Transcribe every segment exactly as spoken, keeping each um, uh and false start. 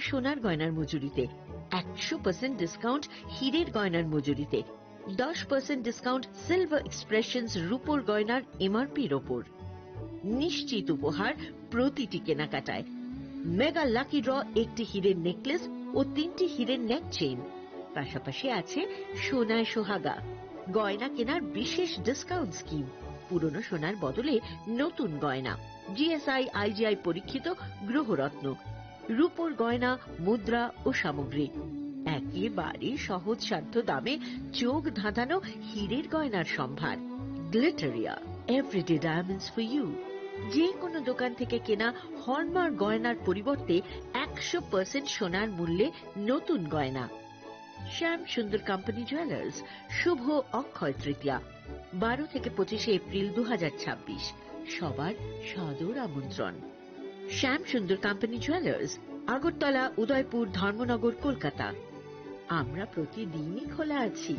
সোনার গয়নার মজুরিতে, একশো পার্সেন্ট ডিসকাউন্ট হীরের গয়নার মজুরিতে, দশ পার্সেন্ট ডিসকাউন্ট সিলভার এক্সপ্রেশনস রূপোর গয়নার এমআরপির ওপর। নিশ্চিত উপহার প্রতিটি কেনাকাটায়। মেগা লাকি ড্র, একটি হীরের নেকলেস ও তিনটি হীরের নেক চেইন, পাশাপাশি আছে সোনায় সোহাগা। গয়না কেনার বিশেষ ডিসকাউন্ট স্কিম, পুরনো সোনার বদলে নতুন গয়না, জিএসআই আইজিআই পরীক্ষিত গ্রহরত্ন, রূপোর গয়না, মুদ্রা ও সামগ্রী। একেবারে সহজসাধ্য দামে চোখ ধাঁধানো হীরের গয়নার সম্ভার। Glitteria, everyday diamonds for you. যে কোনো দোকান থেকে কেনা হলমার্ক গয়নার পরিবর্তে একশো পার্সেন্ট সোনার মূল্যে নতুন গয়না। শ্যাম সুন্দর কোম্পানি জুয়েলার্স, শুভ অক্ষয় তৃতীয়া, বারো থেকে পঁচিশে এপ্রিল দু হাজার ছাব্বিশ। সবার সাদর আমন্ত্রণ। শ্যাম সুন্দর কোম্পানি জুয়েলার্স, আগরতলা, উদয়পুর, ধর্মনগর, কলকাতা। আমরা প্রতিদিনই খোলা আছি।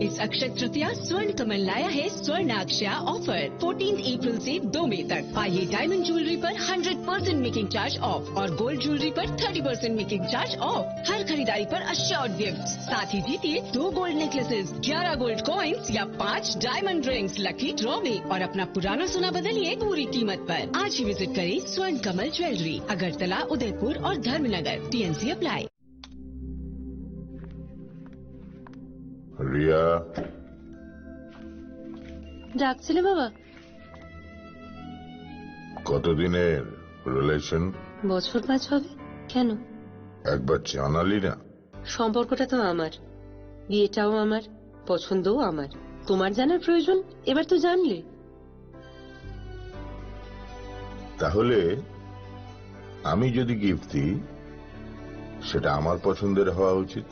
इस अक्षय तृतीया स्वर्ण कमल लाया है स्वर्ण अक्षया ऑफर। फोर्टीन अप्रैल से दो मई तक पाइए डायमंड ज्वेलरी पर hundred percent making charge off और गोल्ड ज्वेलरी पर thirty percent making charge off. हर खरीदारी पर अश्योर्ड गिफ्ट, साथ ही जीतिए दो गोल्ड नेकलेसेस, ग्यारह गोल्ड कॉइन्स या पाँच डायमंड रिंग्स लकी ड्रॉ में और अपना पुराना सोना बदलिए पूरी कीमत पर। आज ही विजिट करें स्वर्ण कमल ज्वेलरी, अगरतला, उदयपुर और धर्मनगर। TNC apply. রিয়া। ডাকছিলে বাবা? কতদিনের রিলেশন? বছর পাঁচ হবে। কেন? একবার জানালি না। সম্পর্কটা তো আমার, বিয়েটাও আমার, পছন্দও আমার। তোমার জানার প্রয়োজন, এবার তো জানলে। তাহলে আমি যদি গিফট দিই, সেটা আমার পছন্দের হওয়া উচিত।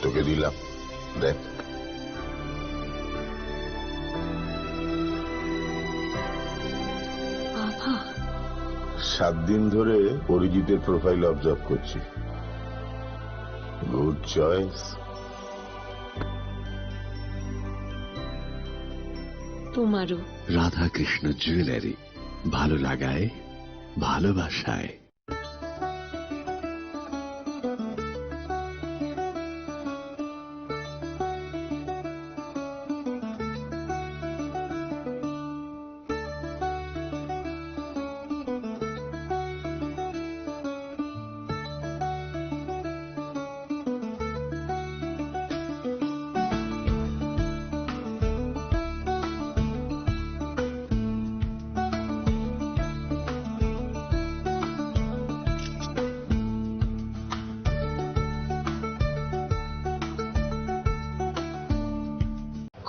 তোকে দিলাম, দেখ। বাবা। সাত দিন ধরে অরিজিতের প্রোফাইল অবজার্ভ করছি। Good choice. তোমারও। রাধাকৃষ্ণ জুয়েলারি, ভালো লাগায়, ভালোবাসায়।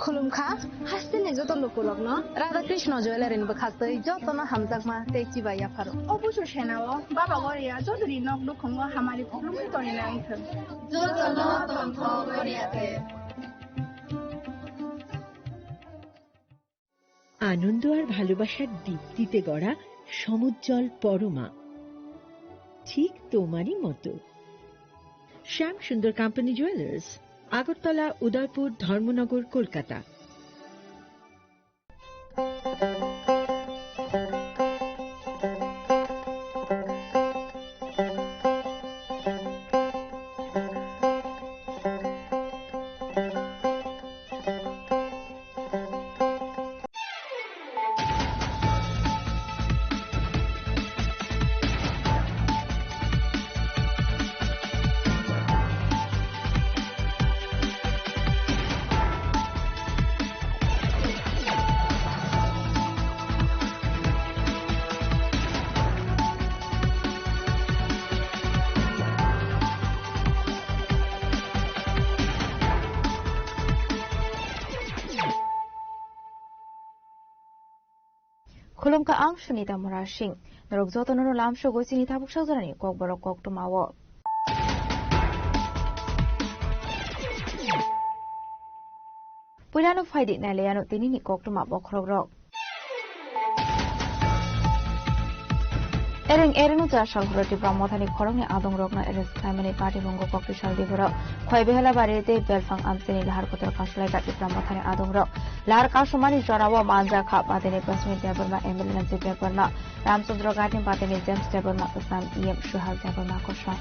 Khulumkha, hasteni joto lukurokno Radha Krishna Jewellery ni bwkhaktwi jotono hamjakma tei chibai yapharo. O busu senao Baba Goria jotoni nok nukhungo hamari khulumwi tongina wngthwng. Jotono tongthok Goria te. আনন্দ আর ভালোবাসার দীপ্তিতে গড়া সমুজ্জ্বল পরমা, ঠিক তোমারই মতো। শ্যাম সুন্দর কোম্পানি জুয়েলার্স, আগরতলা, উদয়পুর, ধর্মনগর, Kolkata. Khulumkha ang Sunita Murasing. Norok jotono no lamsogo chini tabuk sajorani kokborok koktwmao. Puilano phaidi nailaiano tinini koktwma bokhorokrok. Ereng ereng no char sal horo Tipra Mothani khoroknwi adongrokno arrest khlaimani patimungo Koktisal Debbarma, Khowai Behelabari tei Belphang Amchaini lahar kotor kasulaikha Tipra Mothani adongrok. Lahar kasumani jorao manjakha patini Prasmit Debbarma, M L A Ranjit Debbarma, Ramchandra Ghatni patini James Debbarma, Assam E M Suhas Debbarma kosong.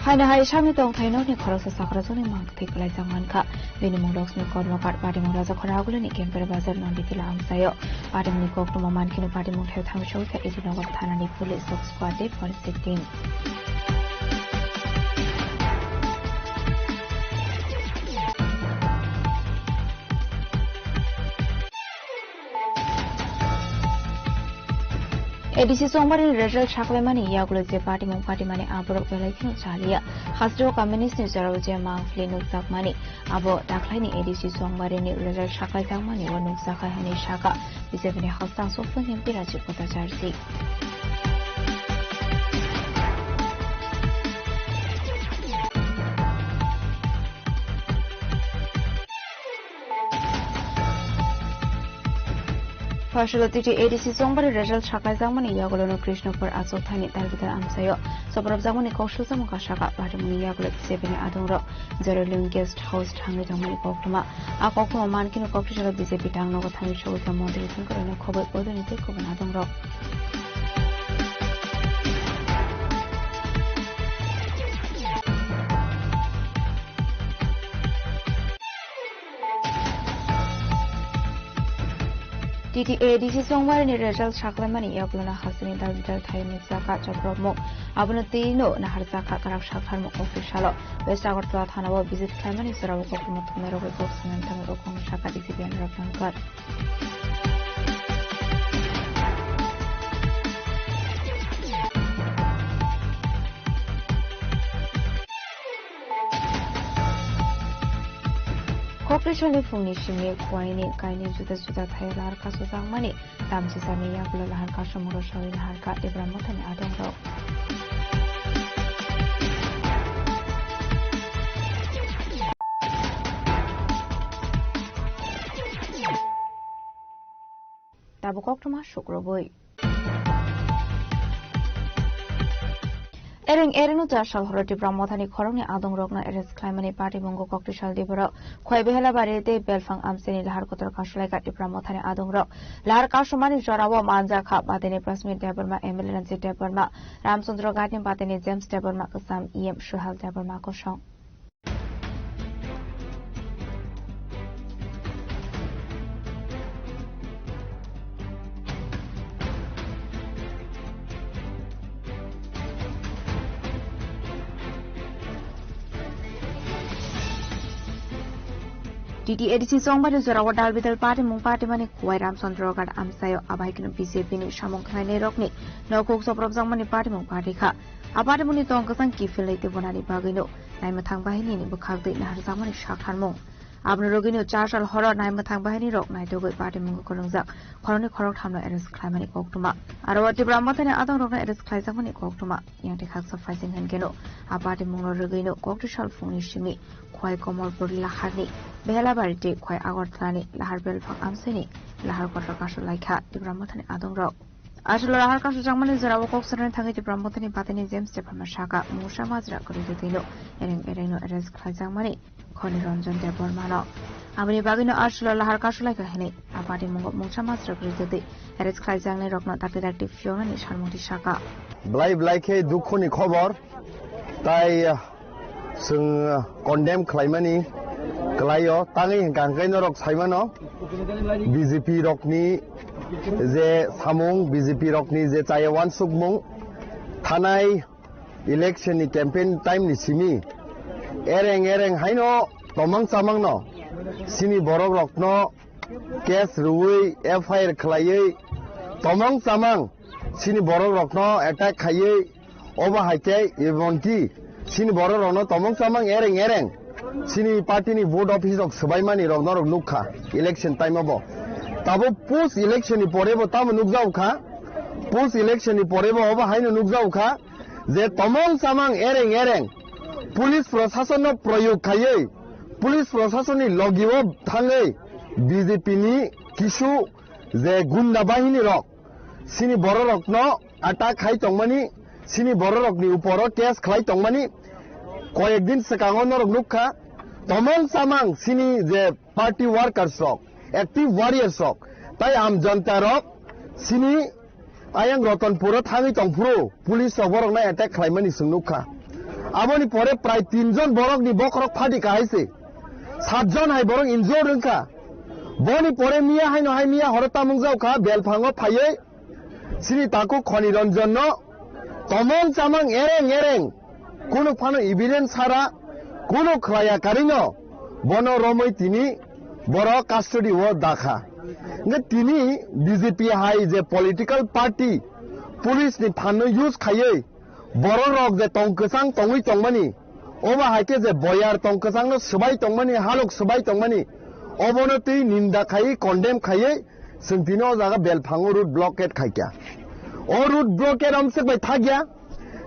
Haino hai samni tongthai nokni khoroksa sakrajokni mang thwi kwlaijak mankha. Bini mung Laxmi Karmakar, patimung Rajakhor Agulini Kempera Bazar Nanditila amchaio. Patimungni koktwma mankheno patimung thaio thangwi sogwi kha A D Nagar thanani police, dog squad tei forensic team. A D C chongbarini result saklaimani yagulo je patimung patimani aborok belai kheno chaliya. Hasteo communist ni jorao je mangpili nukjakmani, abo dakhlaini A D C chongbarini result saklaijakmani o nukjakha hwnwi sakha B J P ni hastang sopung M P Rajiv Bhattacharjee. Phaisalo T T A D C chongbari result saklaijakmani yagulono Krishnapur achukthani dalbidal amchaio sobrobjakmani kok sujamung kasaka patimungni yagulo B J P ni adongrok Jerolion Guest House thangwi tongmani koktwma. A koktwma mankhe no kokthai salo B J P tangnogo thangwi sogwi kha montri thangkwrwino khobwi bodoni tei kubun adongrok. T T A D C chongbarini result saklaimani yagulono hasteni dalbidal thai nukjakha choprokmung. Abono twino naharjakha kwrak saktharmung officialo. West Agartala thanao visit khlaimani jorao koktwma thumnairogwi kok sanani thangwi o kokno sakha D C P Anurag Dhankhar. Kokrisalni phungni simi Khwaini kaini juda juda thai lahar kasojakmani tamsisani yagulo lahar kasomung rwsogwi naharkha Tipra Mothani adongrok. Tabuk koktwma sukrubwi. Ereng ereng no char sal horo Tipra Mothani khoroknwi adongrokno arrest khlaimani patimungno Koktisal Debbarma, Khowai Behelabari tei Belphang Amchaini lahar kotor kasulaikha Tipra Mothani adongrok. Lahar kasumani jorao manjakha patini Prasmit Debbarma, M L A Ranjit Debbarma, Ramchandra Ghatni patini James Debbarma, kwcham E M Suhas Debbarma kosong. T T A D C chongbari jorao dalbidal patimung patimani Khowai Ramchandra Ghat amchaio, abahaikeno B J P ni samung khlainairokni nokhuk soprobjakmani patimung patikha. A patimungni tong kwchang kiphilwi tubunani bagwino naimwthang bahinini bwkhak twi naharjakmani saktharmung. Aboni rwgwino char sal horo naimwthang bahinirok naitugwi patimungo kwrwngjak khoroknwi khorokthamno arrest khlaimani koktwma. Aro o Tipra Mothani adongrokno arrest khlaijakmani koktwma. Yang tei khaksa phaising hinkhe no a patimungno rwgwino Koktisal phungni simi Khowai Komolpur laharni Behelabari tei Khowai Agartalani lahar Belphang amchaini lahar kotor kasulaikha Tipra Mothani adongrok. Aswk lahar kasujakmani jorao kok sanani thangwi Tipra Mothani patini James Debbarma saka mungsa majra kwrwi twi no ereng ereng no arrest khlaijakmani Khoni Ranjan Debbarmano. Aboni bagwino aswk lahar kasulaikha hinwi a patimungo mungsa majra kwrwi twi arrest khlaijaknairokno dakti dakti phiyoknani salmungti saka. Belai belai khe dukhoni khobor, tai, ah, chwng, ah, condemn khlaimani kwlaio, tangwi hwnkha hwnkhe norok saimano B J P rokni je samung, B J P rokni je chaya wansukmung, thanai election ni campaign time ni simi ereng ereng haino tomang chamang no chini borok rokno case rwui F I R khlaiwi tomang chamang chini borok rokno attack khaiwi obo hai khe emonki chini borok rokno tomang chamang ereng ereng chini party ni vote office rok swbaimani rok norok nukha election time o bo. Tabuk post election ni pore bo tamo nukjao kha, post election ni pore bo obo haino nukjao kha je tomang chamang ereng ereng police proshasonno proyog khaiwi, police proshasonni logio thangwi B J P ni kisu je gunda bahini rok, sini bororokno attack khai tongmani, sini bororokni uporo case khlai tongmani, koyek din swkango norok nukha, tomong chamang sini je party workers rok, active warriors rok, tai am jonta rok sini ayang Ratanpuro thangwi tongphuru police rok borokno attack khlaimani chwng nukha. Aboni pore prai tin jon borokni bokhorok phadi kahai se, sat jon hai borok injured wngkha. Boni pore miya haino hai miya horo tamung jaukha, belphango phaiwi sini takhuk Khoni Ranjanno tomong chamang ereng ereng, kunu phano evidence sara, kunu khlaiya karino bono romwi tini borok custody o dakha. Hwnkhe tini B J P hai je political party police ni phanno use khaiwi borok rok je tong kwchang tongwi tongmani, obo hai khe je boyar tong kwchangno swbai tongmani, halok swbai tongmani, obono twi ninda khaiwi, condemn khaiwi, chwng tini o jaga belphango road blockade khaikha. O road blockade amswk bai thakya,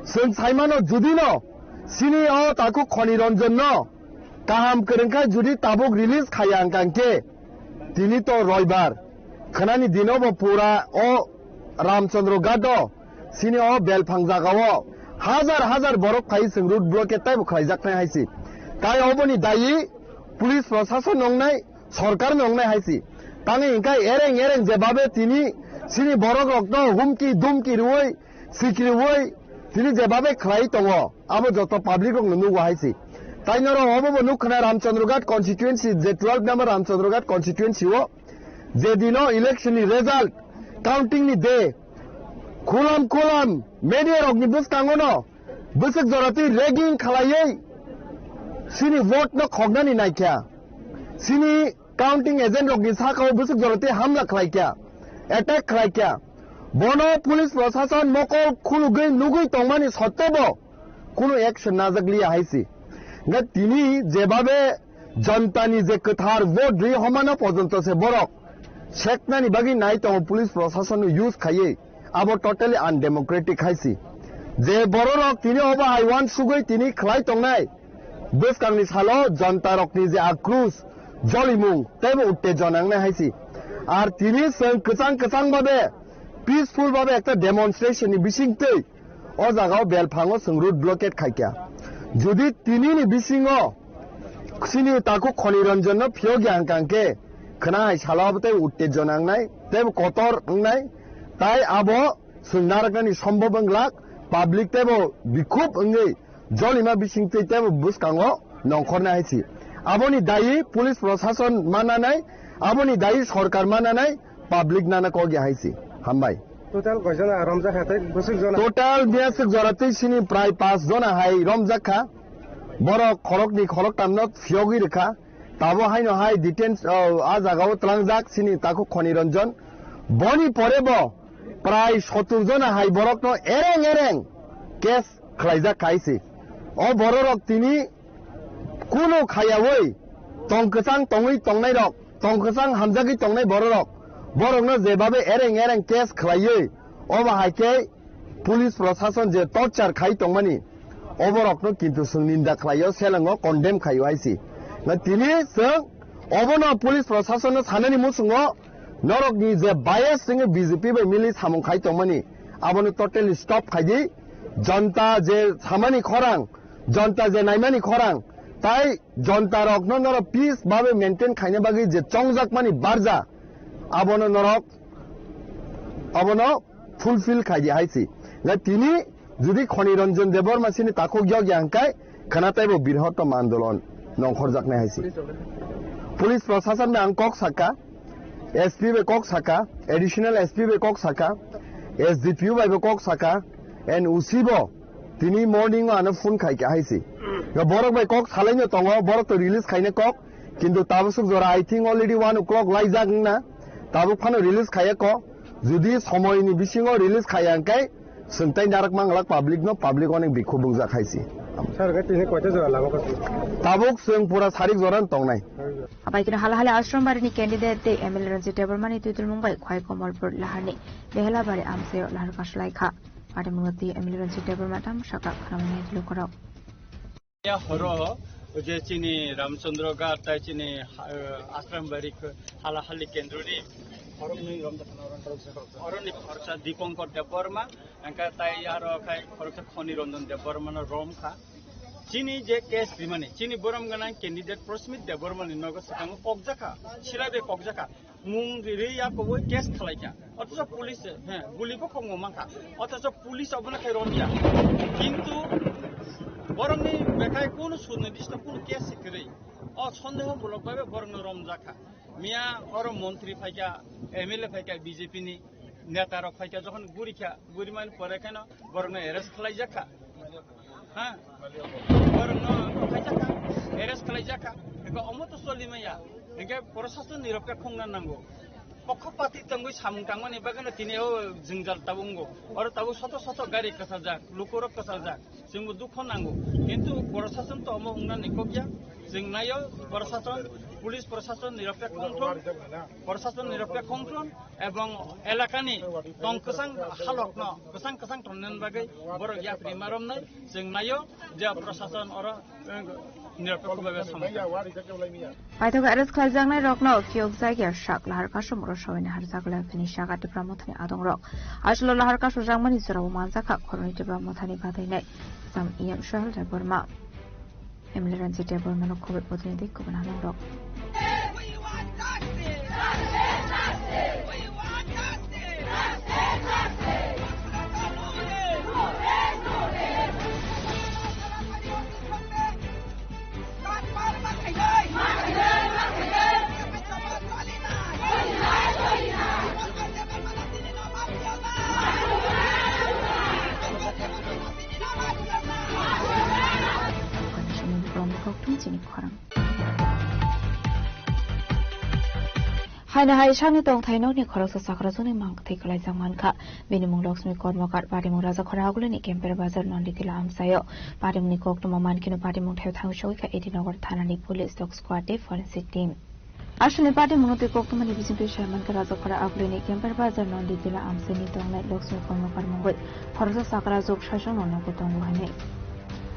chwng saimano judino sini o takhuk Khoni Ranjanno kaham kwrwngkha, judi tabuk release khaiya wngkha hwnkhe tini to roibar, khwnani dino bo pura o Ramchandra Ghat o, sini o belphang jaga o hajar hajar borok phai chwng road blockade taibo khlaijaknai hai se. Tai oboni dayi police proshasonno wngnai, sorkarno wngnai hai se. Tangwi hwnkhe ereng ereng jebabe tini sini borok rokno humki dumki rwui, sikriui tini jebabe khlai tongo, abo joto public rokno nugo hai se. Tai norok obo bo nukha na Ramchandra Ghat constituency, je twelve number Ramchandra Ghat constituency o, je dino election ni result counting ni day, khulam khulam media rok ni bwskango no bwswk jora twi ragging khlaiwi sini vote no khoknani naikha, sini counting agent rok ni saka o bwswk jora twi hamla khlaikha, attack khlaikha. Bono police proshashan mokol khulugwi nugwi tongmani sottebo kunu action najak liya hai se. Hwnkhe tini jebabe jonta ni je kwthar vote ri homano pojonto se borok seknani bagwi nai tongo police proshashan no use khaiwi, abo totally undemocratic hai se. Je bororok tini obo hai uansugwi tini khlai tongnai, bwskangni salo jonta rokni je akrus, jolimung teibo uttejona wngnai hai se. Ar tini chwng kwchang kwchang babe, peaceful babe ekta demonstration ni bisingtwi o jaga o belphango chwng road blockade khaikha. Jodi tini ni bisingo chini takhuk Khoni Ranjan no phiyokya hwnkha hwnkhe khwna hai salo abo tei uttejona wngnai, teibo kotor wngnai, tai abo chwng narwknani sombhob wnglak, public teibo bikhub wngwi jolima bisingtwi teibo bwskango nongkhornai hai se. Aboni dayi police proshashan mananai, aboni dayi sorkar mananai, public nana kok ya hai se. Hambai. Total koijona romjak kha tei bwswk jona? Total biyaswk jora tei sini prai pas jona hai romjak kha. Borok khorokni khoroktamno phiyogwi rwkha. Tabo haino hai detains, o, a jagao tlangjak sini takhuk Khoni Ranjan. Boni pore bo prai sottur jona hai borokno ereng ereng case khlaijak khai se. O bororok tini kunu khayaui tong kwchang tongwi tongnairok, tong kwchang hamjagwi tongnai bororok, borokno jebabe ereng ereng case khlaiwi, obo hai khe police proshashan je torture khai tongmani, oborokno kintu chwng ninda khlaio, selengo condemn khaio hai se. Na tini chwng obono police proshashanno sanani muchungo norokni je bias wngwi B J P bai mili samung khai tongmani, abono totally stop khai di. Jonta je samani khorang, jonta je naimani khorang, tai jonta rokno norok peace babe maintain khaina bagwi je chongjakmani barja, abono norok, abono fulfill khai di hai se. Na tini jodi Khoni Ranjan Debbarma sini takhuk yokya hwnkhe khwna teibo birhotom andolon nongkhorjaknai hai se. Police proshashan bai ang kok sakha, S P bai kok sakha, additional S P bai kok sakha, S D P O bai bo kok sakha, and O C bo tini morning o ano phone khai kha hai se. Yo borok bai kok salaino tongo, borok to release khaina kok, kintu tabuk suk jora I think already one o'clock laijak wngna, tabuk phano release khaiya kok. Jodi somoini bisingo release khaiya hwnkhe, chwng tei narak manglak public no, public onek bikhuk bukjak hai se. Sir, ga tini koita jora lama kosong? Tabuk chwng pura sarik jora tongnai. Abai kino hala hala ashram barini candidate tei M L A Ranjit Debbarmani twidulmung bai Khwai Komolpur laharni Behelabari amchaio lahar kaslaikha. Patimungno twi M L A Ranjit Debbarma tamo sakha khwnamani lukurok. Ya horo je chini Ramchandra Ghat tai chini, eh, Ashram Bari Halahali Kendro ni oroni khoroksa Dipankar Debbarma, engka tai aro khai khoroksa Khoni Ranjan Debbarma no rom kha. Chini je case rimani, chini borom ganang candidate Prasmit Debbarma ni nogo swkango kokjakha, sila de kokjakha. Mung ri ya koboi case khalaikha. Othocho police, he, guli bo khokmo mankha. Othocho police obono khai romya. Kintu borokni bekhai kunu sunirdishto kunu case kwrwi. O sondeho mulok bhabe borokno romjakha. Miya oro montri phaikha, M L A phaikha B J P ni, neta rok phaikha, jokhon gurikha, gurimani pore kheno borokno arrest khlaijakha. Ha? Borokno khaijakha, arrest khlaijakha. Eko omo to solimaya. Hingke prosason ni rokhe khongna nango. Pokha pati tongwi samung tangmani bagwino tini o jwngjal tabuk wngo. Oro tabuk soto soto gari kwcharjak, lukurok kwcharjak. Chwngbo dukho nango. Kintu prosason to omo wngna ni kokya. Chwng naio prosason, police prosason ni rokhe khongthon, prosason ni rokhe khongthon. Ebong elakani tong kwchang halokno kwchang kwchang tongna bagwi borok yapri ma romnai chwng naio je prosason oro, eh, niropekho bhabe samung. Paithak arrest khlaijaknai rokno phiyokjak ya sak lahar kasumoro sabaini harjak le phini saka Tipra Mothani adongrok. Aswkno lahar kasujakmani jorao manjakha khoroknwi Tipra Mothani badainai Sam E M Sohel Debbarma. M L A Ranjit Debbarmano khoboi protinidhi Kuban Halongrok. Haino hai sakni tongthai nokni khoroksa chakrajwkni mang kwthwi kwlaijak mankha. Bini mung Lakshmi Kormokar, patimung Rajakhora Agulini Kemper Bazar Nonditila amchaio. Patimungni koktwma mankheno patimung thaio thangwi sogwikha A D Nagar thanani police dog squad tei forensic team. Aswkni patimungno tei koktwmani bisingtwi sai mankha Rajakhora Agulini Kemper Bazar Nonditila amchaini tongnai Lakshmi Kormokar mungwi khoroksa chakrajwk saichung nogo tongo hinwi.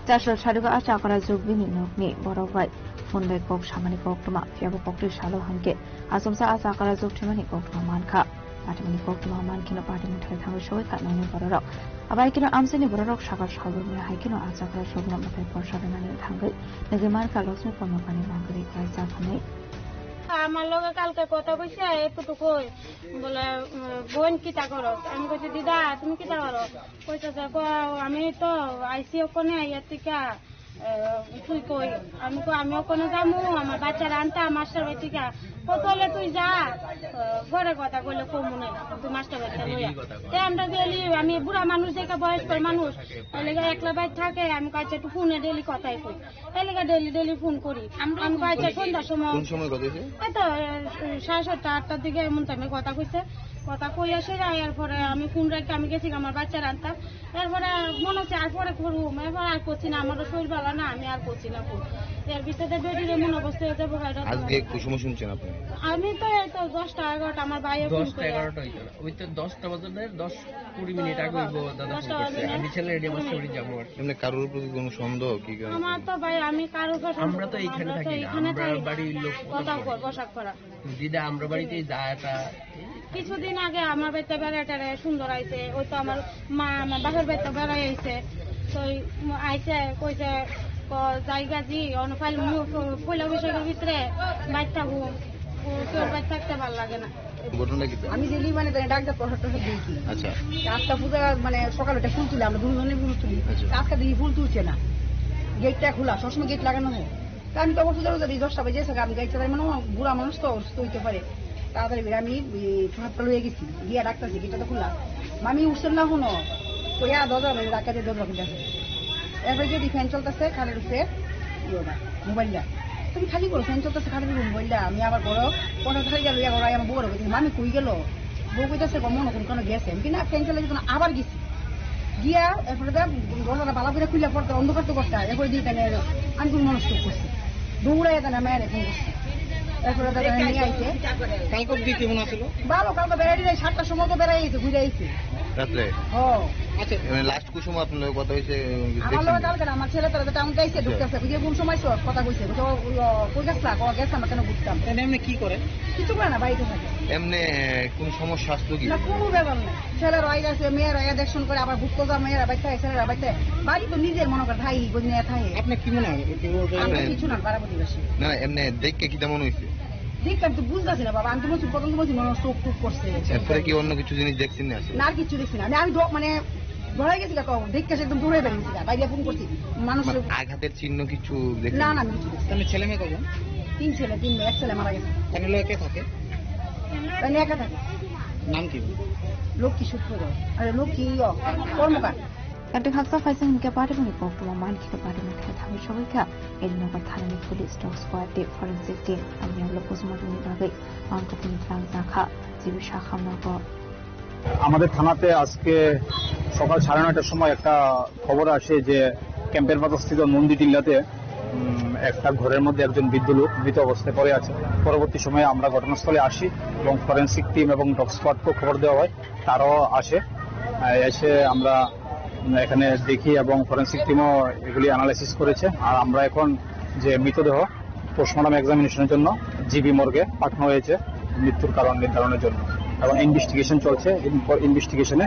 Chasal sadugo a chakrajwk bini nokni borok bai phone bai kok samani koktwma, phiyabo koktwi salo hinkhe achomsa a chakrajwk thwimani koktwma mankha. Patimungni koktwma mankheno patimung thai thangwi sogwi kha nokni bororok. Abai kheno amchaini bororok sakha salbrumni hai kheno a chakrajwkno mwtai porsa rwnani thangwi nugwi mankha Lakshmi Kormokarni mangkwrwi kaijak hinwi. Amar loge kalke kotha koise, ekku tukui bole, um, boin kita goros? Ami koichi, "Dida, tumi kita goro?" Koichi je, "Ko, ami to aisi okkone, iya tika, eh, tui koi?" Ami ko, "Ami okkone jamu, amar bachchare anta, master bai tika." Ko, "Toile tui ja, eh, gore kotha koile komune, tui master bai loiya." Te amra daily, ami bura manuj, jeka boyosko manuj, ekla bai thake, ami koichi, "Tui phone e daily kothai koi." Elika daily daily phone kori. Amra ami phone koi, acha, kori. Sonda somoy. Kun somoy kotha hoyse? Eto, eh, sare satta, atta dige emon time kotha koise. Kotha koi ashe jai, er pore ami phone rakhi ami gesi amar bachchare anta. Er pore mone hocche ar pore korum, er pore ar korchi na, amar sorir bhalo na, ami ar korchi na phone. Er bidire bedier emon obosta hoye jabo gai. আজকে কোন সময় শুনছেন আপনি? Ami to ei to dosta egarota amar bhai phone kore. দশটা এগারোটা হইতো না, ওই তো দশটা বাজে না, দশ কুড়ি মিনিট আগে ওই দাদা ফোন করছে। দশটা বাজে না। আমি ছেলে রেডি, আমার কুড়ি মিনিট। সবারই যাবো আর কি। এমনি কারোর উপরে কোনো সন্দেহ কি কারণ? আমার তো ভাই, আমি কারোর উপরে আমরা তো সন্দেহ, এইখানে আমরা তো থাকি না, এখানে আমরা থাকি। বাড়ির লোক কোথাও কোথাও করি? বসবাস করা। দিদা, আমরা বাড়িতে যা এটা কিছুদিন আগে আমার বাড়িতে বেড়াইটারে সুন্দর আইছে, ওই তো আমার মা আমার বাপের বাড়িতে বেড়াই আইছে, তো ওই আইছে কইছে, ক-, জায়গা জি, অন ফাইল মু-, পয়লা বৈশাখের ভিতরে বাইর থাকবো, ও কেউ বাইর থাকতে ভালো লাগে না। ঘটনা কি? আমি ডেলি মানে তাই ডাক্তার প্রসাদ টসাদ দিয়েছি। আচ্ছা। আটটা পূজা মানে সকালে একটা ফুল তুলে, আমরা দুজনে ফুল তুলি। আচ্ছা। আটটা দিকে ফুল তুলছে না, গেটটা খোলা, সবসময় গেট লাগানো হয়। তা আমি তো আবার পূজা টুজা দিই, দশটা বাজে এসে আমি গাড়ি চালাই, মানে বুড়া মানুষ তো অসুস্থ হইতে পারে। তাড়াতাড়ি করে আমি, এ, প্রসাদটা লইয়া গেছি, গিয়া ডাক্তার গেটটা তো খোলা। মামি উঠছেন না হনো, কইয়া দরজা ভাঙে, ধাক্কা দিয়ে দরজা খুলে আসে। এরপরে যদি ফ্যান চলতেছে, কানের উপরে ইয়ে ওটা, মোবাইলটা। তুমি খালি করো, ফ্যান চলতেছে, কানের উপরে মোবাইলটা। আমি আবার বড়, পঞ্চাশ হাজার গেল, ইয়া করো, আমার বউরে কইতেছি, "মামি কই গেল?" বউ কইতেছে, "গো, মনে হয় কোনো গেছে।" আমি কি না, ফ্যান চালাই দিত না, আবার গেছি। গিয়া, এরপরে দা, দরজাটা বালা করে খুলে পড়তে, অন্ধকার তো করতে হয়। এরপরে দিয়ে তাহলে আমি কোনো মনস্থ করছি। দৌড়াইয়া তাহলে আমার এরকম করছি। এরপরে তাহলে নিয়ে আইছে। কালকে দিতে মনে ছিল? ভালো, কালকে বেড়াইতে যাই, সাতটার সময় তো বেড়াই আইছে, ঘুরে আইছে। রাত্রে? হ্যাঁ। আচ্ছা। মানে লাস্ট কোন সময় আপনার লগে কথা হয়েছে? আমার লগে কালকে আমার ছেলে তারা টাউন যাইছে, আচ্ছা। ঢুকতেছে, বুঝে কোন সময় সব কথা কইছে, বুঝে ও, ও, কই গেছলা, ও গেছে, আমরা কেন ঘুরতাম? এমনি, এমনি কি করে? কিছু করে না, বাড়িতে থাকে। এমনি কোন সমস্যা আসলো কি? না, কোনো ব্যাপার না। ছেলেরা আই গেছে, মেয়েরা আই দেখশন করে, আবার ভুক্ত যা মেয়েরা বাইতে থাকে, ছেলেরা বাইতে থাকে। বাড়ি তো নিজের মনে করে, ভাই, বোন নিয়ে থাকে। আপনার কি মনে হয়? একটু বলতে আমার পারবেন? কিছু না, পাড়া প্রতিবেশী। না, এমনি দেখে কি তেমন হয়েছে? দেখলাম তো বুঝতেছি না বাবা, আমি তো বলছি, প্রথম তো বলছি মনে হয় চোখ টুক করছে। এরপরে কি অন্য কিছু জিনিস দেখছেন না? না, আর কিচ্ছু দেখছি না। আমি, আমি ড-, মানে, ডরাই গেছি গা, তো দেখতে একদম দৌড়ে বেরিয়েছি গা, বাইরে ফোন করছি। মানুষ মানে আঘাতের চিহ্ন কিছু দেখলেন? না, না, আমি কিছু দেখছি না। তাহলে ছেলে মেয়ে কজন? তিন ছেলে, তিন মেয়ে, এক ছেলে মারা গেছে। তাহলে লগে কে থাকে? তাহলে একা থাকে। নাম কি? লক্ষ্মী সূত্রধর। আরে, লক্ষ্মী ইয়, কর্মকার। Kadri haksa phaisa hinkhe party boni koktwma mankhe party ni khe thangwi sogwi kha. Elinogo thanani police, dog squad tei forensic team ani ulo postmortem ni bagwi mankukni tlang jakha. G B sakha nogo. আমাদের থানাতে আজকে সকাল সাড়ে নয়টার সময় একটা খবর আসে যে ক্যাম্পের বাজারস্থিত নন্দী টিল্লাতে, উম, একটা ঘরের মধ্যে একজন বৃদ্ধ লোক মৃত অবস্থায় পড়ে আছে। পরবর্তী সময়ে আমরা ঘটনাস্থলে আসি এবং ফরেন্সিক টিম এবং ডগ স্কোয়াডকেও খবর দেওয়া হয়, তারাও আসে। আহ, এসে আমরা এখানে দেখি এবং ফরেন্সিক টিমও এগুলি অ্যানালাইসিস করেছে। আর আমরা এখন যে মৃতদেহ পোস্টমর্টম এক্সামিনেশনের জন্য জিবি মর্গে পাঠানো হয়েছে মৃত্যুর কারণ নির্ধারণের জন্য, এবং ইনভেস্টিগেশন চলছে। এরপর ইনভেস্টিগেশনে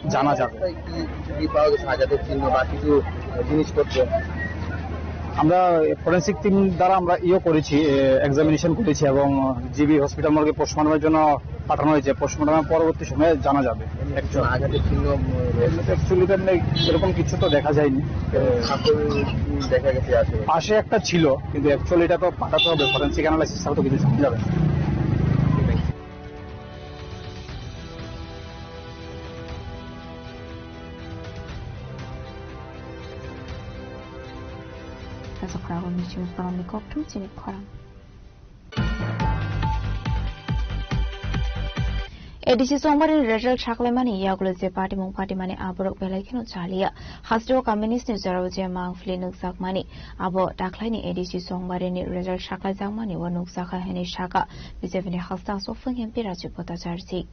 জানা যাবে। কি, কি পাওয়া গেছে আঘাতের চিহ্ন বা কিছু জিনিসপত্র? আমরা ফরেন্সিক টিম দ্বারা আমরা ইয়ে করেছি, এক্সামিনেশন করেছি এবং জিবি হসপিটাল মর্গে পোস্টমর্টমের জন্য পাঠানো হয়েছে। পোস্টমর্টমের পরবর্তী সময়ে জানা যাবে। একজন আঘাতের চিহ্ন, উম, রয়েছে। অ্যাকচুয়ালি তো এমনি এরকম কিছু তো দেখা যায়নি। কাপড়, উম, দেখা গেছে আসে। পাশে একটা ছিল, কিন্তু অ্যাকচুয়ালি এটা তো পাঠাতে হবে, ফরেন্সিক অ্যানালাইসিস ছাড়া তো কিছু জানা যাবে না। Kaisa khorang rok ni simi khorang ni kokthum chini khorang. A D C chongmari result saklaimani yagulo je patimung patimani aborok belai kheno chaliya. Hasteo kamini sni jorao je mangpili nukjakmani abo dakhlaini A D C chongmarini result saklaijakmani o nukjakha hwnwi saka B J P ni hasteo aswk phwng M P Rajiv Bhattacharjee.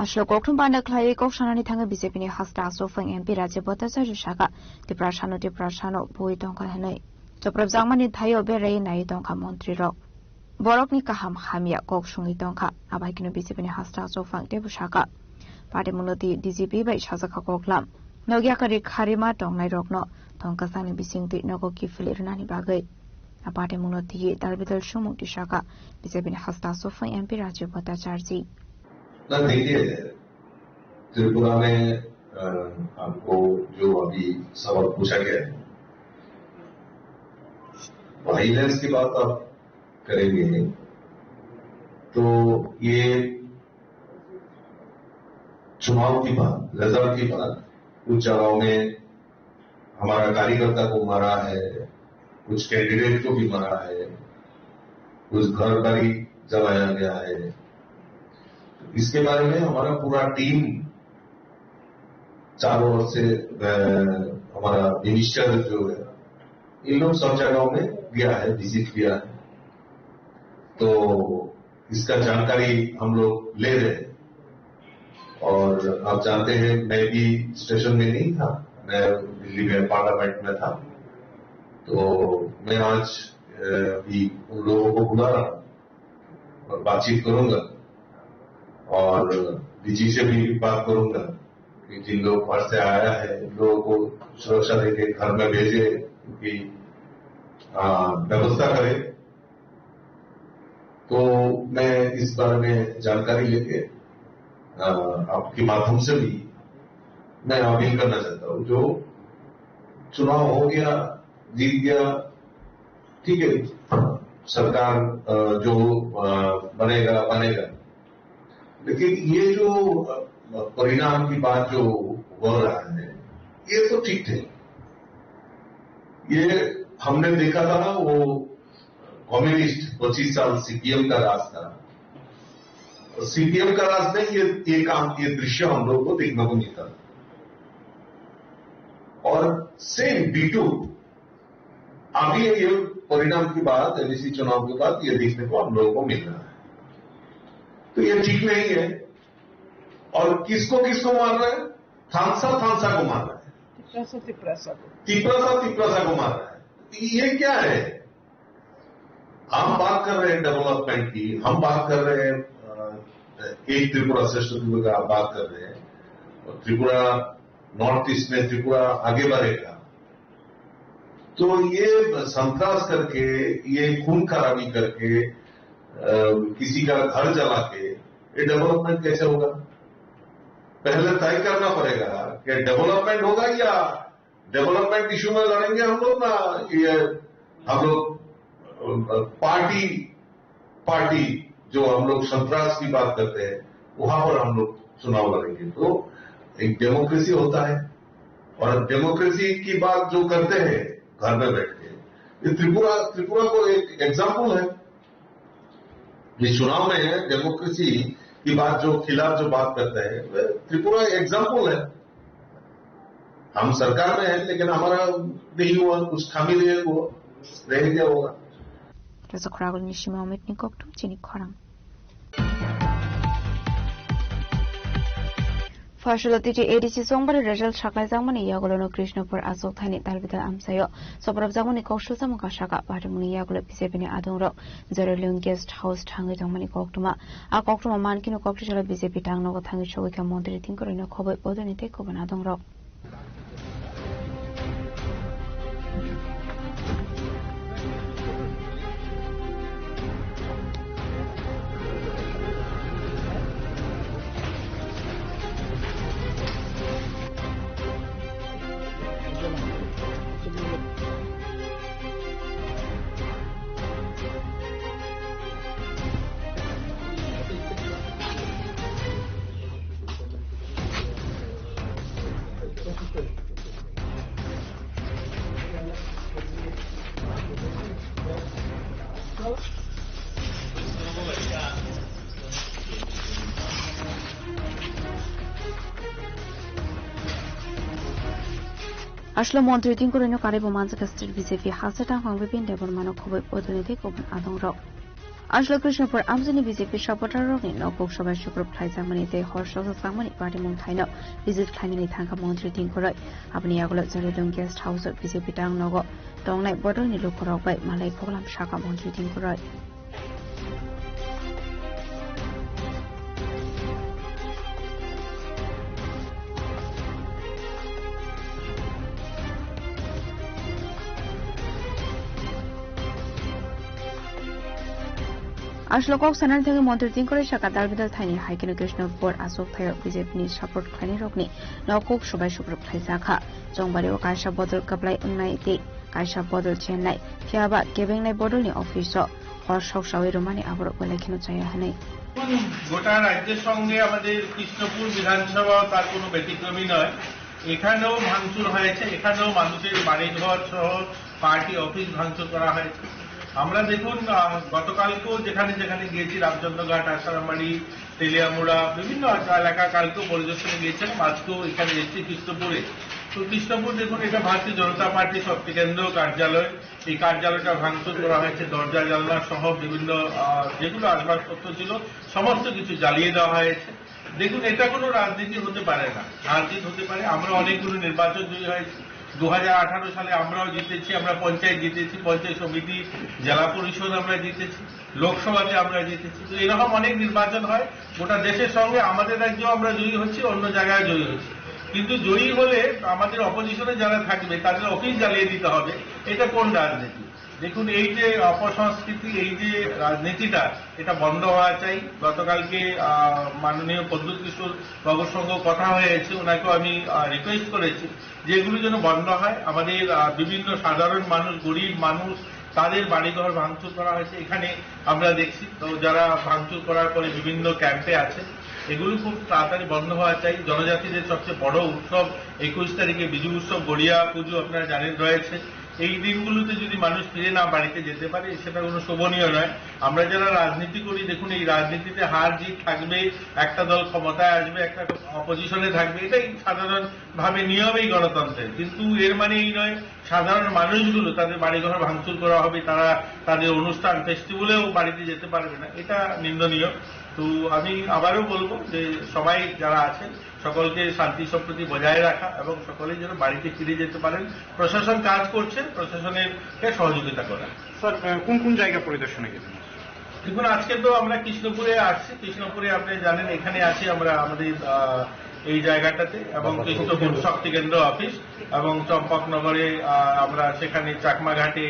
Aswk kokthum banda khlaiwi kok sanani thangwi B J P ni hasteo aswk phwng M P Rajiv Bhattacharjee saka, Tiprasano Tiprasano bui tongkha hwnwi. Choprabjakmani thaio berai nai tongkha montri rok. Borokni kaham hamya kok sungwi tongkha. Abai kheno B J P ni hasteo aswk phwng teibo saka. Patimungno twi D G P bai sajakha koklam. Nokya kari kharima tongnai rokno tongkasangni bisingtwi nogo kiphilwi rwnani bagwi. A patimungno twi dalbidal sumung twi saka B J P ni hasteo aswk phwng M P Rajiv Bhattacharjee. ना देखिए, त्रिपुरा में, अ, आपको जो अभी सवाल पूछा गया है, वायलेंस की बात आप करेंगे, तो ये चुनाव की बात, रिजल्ट की बात, कुछ जगहों में हमारा कार्यकर्ता को मारा है, कुछ कैंडिडेट को भी मारा है, कुछ घर बारी जलाया गया है। इसके बारे में हमारा पूरा टीम चारों ओर से, अ, हमारा मिनिस्टर जो है, इन लोग सब जगहों में गया है, विजिट किया है। तो इसका जानकारी हम लोग ले रहे हैं। और आप जानते हैं, मैं भी स्टेशन में नहीं था, मैं दिल्ली में पार्लियामेंट में था। तो मैं आज, अ, भी उन लोगों को बुला रहा हूँ और बातचीत करूंगा और डीजी से भी बात करूंगा कि जिन लोग बाहर से आया है, उन लोगों को सुरक्षा देके घर में भेजे, उनकी, अ, व्यवस्था करें। तो मैं इस बारे में जानकारी लेके, अ, आपके माध्यम से भी मैं अपील करना चाहता हूँ, जो चुनाव हो गया, जीत गया, ठीक है, सरकार, अ, जो, अ, बनेगा, बनेगा, लेकिन ये जो, अ, परिणाम की बात जो हो रहा है, ये तो ठीक है। ये हमने देखा था ना, वो कम्युनिस्ट पच्चीस साल सीपीएम का राज था। सीपीएम का राज में ये, ये काम, ये दृश्य हम लोग को देखने को मिलता था। और सेम डीटू अभी ये परिणाम के बाद, एमडीसी चुनाव के बाद ये देखने को हम लोगों को मिल रहा है। तो ये ठीक नहीं है। और किसको किसको मार रहा है? थानसा थानसा को मार रहा है, तिपरासा तिपरासा को। तिपरासा तिपरासा को मार रहा है। ये क्या है? हम बात कर रहे हैं डेवलपमेंट की, हम बात कर रहे हैं, अ, एक त्रिपुरा श्रेष्ठ त्रिपुरा का बात कर रहे हैं। और त्रिपुरा, नॉर्थ ईस्ट में त्रिपुरा आगे बढ़ेगा। तो ये संतरास करके, ये खून खराबी करके, अ, किसी का घर जला के ये डेवलपमेंट कैसे होगा? पहले तय करना पड़ेगा कि डेवलपमेंट होगा या डेवलपमेंट इशू में लड़ेंगे हम लोग, ना ये हम लोग, अ, पार्टी, पार्टी जो हम लोग संतरास की बात करते हैं, वहां पर हम लोग चुनाव लड़ेंगे। तो एक डेमोक्रेसी होता है, और डेमोक्रेसी की बात जो करते हैं घर में बैठ के, ये त्रिपुरा, त्रिपुरा को एक एग्जाम्पल है। ये चुनाव में डेमोक्रेसी की बात जो, खिलाफ जो बात करते हैं, त्रिपुरा एग्जाम्पल है। हम सरकार में हैं, लेकिन हमारा नहीं हुआ, कुछ खामी रहे, वो रह गया होगा। Rasa khoragul ni sima omet ni koktu chini khorang. Phasalati je A D C chongbari result saklaijakmani yagulono Krishnapur achuk thani dalbidal amsaio soprobjakmani kok silsamung kasaka patimungni yagulo B J P ni adongrok Jerolion Guest House thangwi tongmani koktwma. A koktwma mankino koktisalo B J P tangnogo thangwi sogwikha montri Tinkorino khoboi bodolni tei kubun adongrok. Aswk montri Tinkorino karwi bo manjakha state B J P haksa tangphang Bipin Debbarmano khoboi bodolni tei kubun adongrok. Aswk Krishnapur amchaini B J P supporter rokni nok kok sobai sukrub khlaijakmani tei hor sokjakmani patimung thaino visit khlainani thangkha montri Tinkoroi. Aboni yagulo Jerolion Guest House o B J P tang nogo tongnai bodolni lukurok bai malai khoklam sakha montri Tinkoroi. Aswk kok sanani thangwi montri Tinkoroi sakha, dalbidal thaini hai kheno Krishnapur achuk thaio B J P ni support khlainai rokni nok kok sobai sukrub khlaijakha. Chongbari o kaisa bodol kwplai wngnai tei kaisa bodol chennai, phiyaba kebengnai bodolni office o hor sok sawi rwmani aborok belai kheno chaya hwnwi. গোটা রাজ্যের সঙ্গে আমাদের কৃষ্ণপুর বিধানসভাও তার কোনো ব্যতিক্রমী নয়। এখানেও ভাঙচুর হয়েছে, এখানেও মানুষের বাড়িঘর সহ পার্টি অফিস ভাঙচুর করা হয়েছে। আমরা দেখুন, আহ, গতকালকেও যেখানে যেখানে গিয়েছি, রামচন্দ্রঘাট, আশারামবাড়ি, তেলিয়ামুড়া, বিভিন্ন এলাকা কালকেও পরিদর্শনে গিয়েছিলাম, আজকেও এখানে এসেছি কৃষ্ণপুরে। তো কৃষ্ণপুর দেখুন, এটা ভারতীয় জনতা পার্টি শক্তি কেন্দ্র কার্যালয়। এই কার্যালয়টা ভাঙচুর করা হয়েছে, দরজা জানলা সহ বিভিন্ন, আহ, যেগুলো আসবাবপত্র ছিল, সমস্ত কিছু জ্বালিয়ে দেওয়া হয়েছে। দেখুন, এটা কোনো রাজনীতি হতে পারে না, হার জিত হতে পারে। আমরা অনেকগুলো নির্বাচন জয়ী হয়েছি, দু হাজার আঠারো সালে আমরাও জিতেছি, আমরা পঞ্চায়েত জিতেছি, পঞ্চায়েত সমিতি, জেলা পরিষদ আমরা জিতেছি, লোকসভাতে আমরা জিতেছি। তো এরকম অনেক নির্বাচন হয়, গোটা দেশের সঙ্গে আমাদের রাজ্যেও আমরা জয়ী হচ্ছি, অন্য জায়গায় জয়ী হচ্ছি। কিন্তু জয়ী হলে আমাদের অপোজিশনে যারা থাকবে, তাদের অফিস জ্বালিয়ে দিতে হবে, এটা কোন রাজনীতি? দেখুন, এই যে অপসংস্কৃতি, এই যে রাজনীতিটা, এটা বন্ধ হওয়া চাই। গতকালকে, আহ, মাননীয় প্রদ্যুৎ কিশোর বাবুর সঙ্গে কথা হয়েছে, ওনাকেও আমি, আহ, রিকোয়েস্ট করেছি যে এগুলো যেন বন্ধ হয়। আমাদের, আহ, বিভিন্ন সাধারণ মানুষ, গরিব মানুষ, তাদের বাড়িঘর ভাঙচুর করা হয়েছে। এখানে আমরা দেখছি, তো যারা ভাঙচুর করার পরে বিভিন্ন ক্যাম্পে আছে, এগুলো খুব তাড়াতাড়ি বন্ধ হওয়া চাই। জনজাতিদের সবচেয়ে বড় উৎসব একুশ তারিখে বিজু উৎসব, গড়িয়া পুজো আপনারা জানেন রয়েছে। এই দিনগুলোতে যদি মানুষ ফিরে না বাড়িতে যেতে পারে, সেটা কোনো শোভনীয় নয়। আমরা যারা রাজনীতি করি, দেখুন, এই রাজনীতিতে হার জিত থাকবে, একটা দল ক্ষমতায় আসবে, একটা অপোজিশনে থাকবে, এটাই সাধারণভাবে নিয়ম এই গণতন্ত্রের। কিন্তু এর মানে এই নয় সাধারণ মানুষগুলো তাদের বাড়িঘর ভাঙচুর করা হবে, তারা তাদের অনুষ্ঠান ফেস্টিভ্যালেও বাড়িতে যেতে পারবে না, এটা নিন্দনীয়। তো আমি আবারও বলবো যে সবাই যারা আছেন সকলকে শান্তি সম্প্রীতি বজায় রাখা এবং সকলেই যেন বাড়িতে ফিরে যেতে পারেন। প্রশাসন কাজ করছে, প্রশাসনের কে সহযোগিতা করা। স্যার, আহ, কোন কোন জায়গা পরিদর্শনে গেলেন? দেখুন, আজকে তো আমরা কৃষ্ণপুরে আসছি। কৃষ্ণপুরে আপনি জানেন, এখানে আছি আমরা আমাদের, আহ, এই জায়গাটাতে, এবং কৃষ্ণপুর শক্তি কেন্দ্র অফিস এবং চম্পকনগরে, আহ, আমরা সেখানে চাকমাঘাটে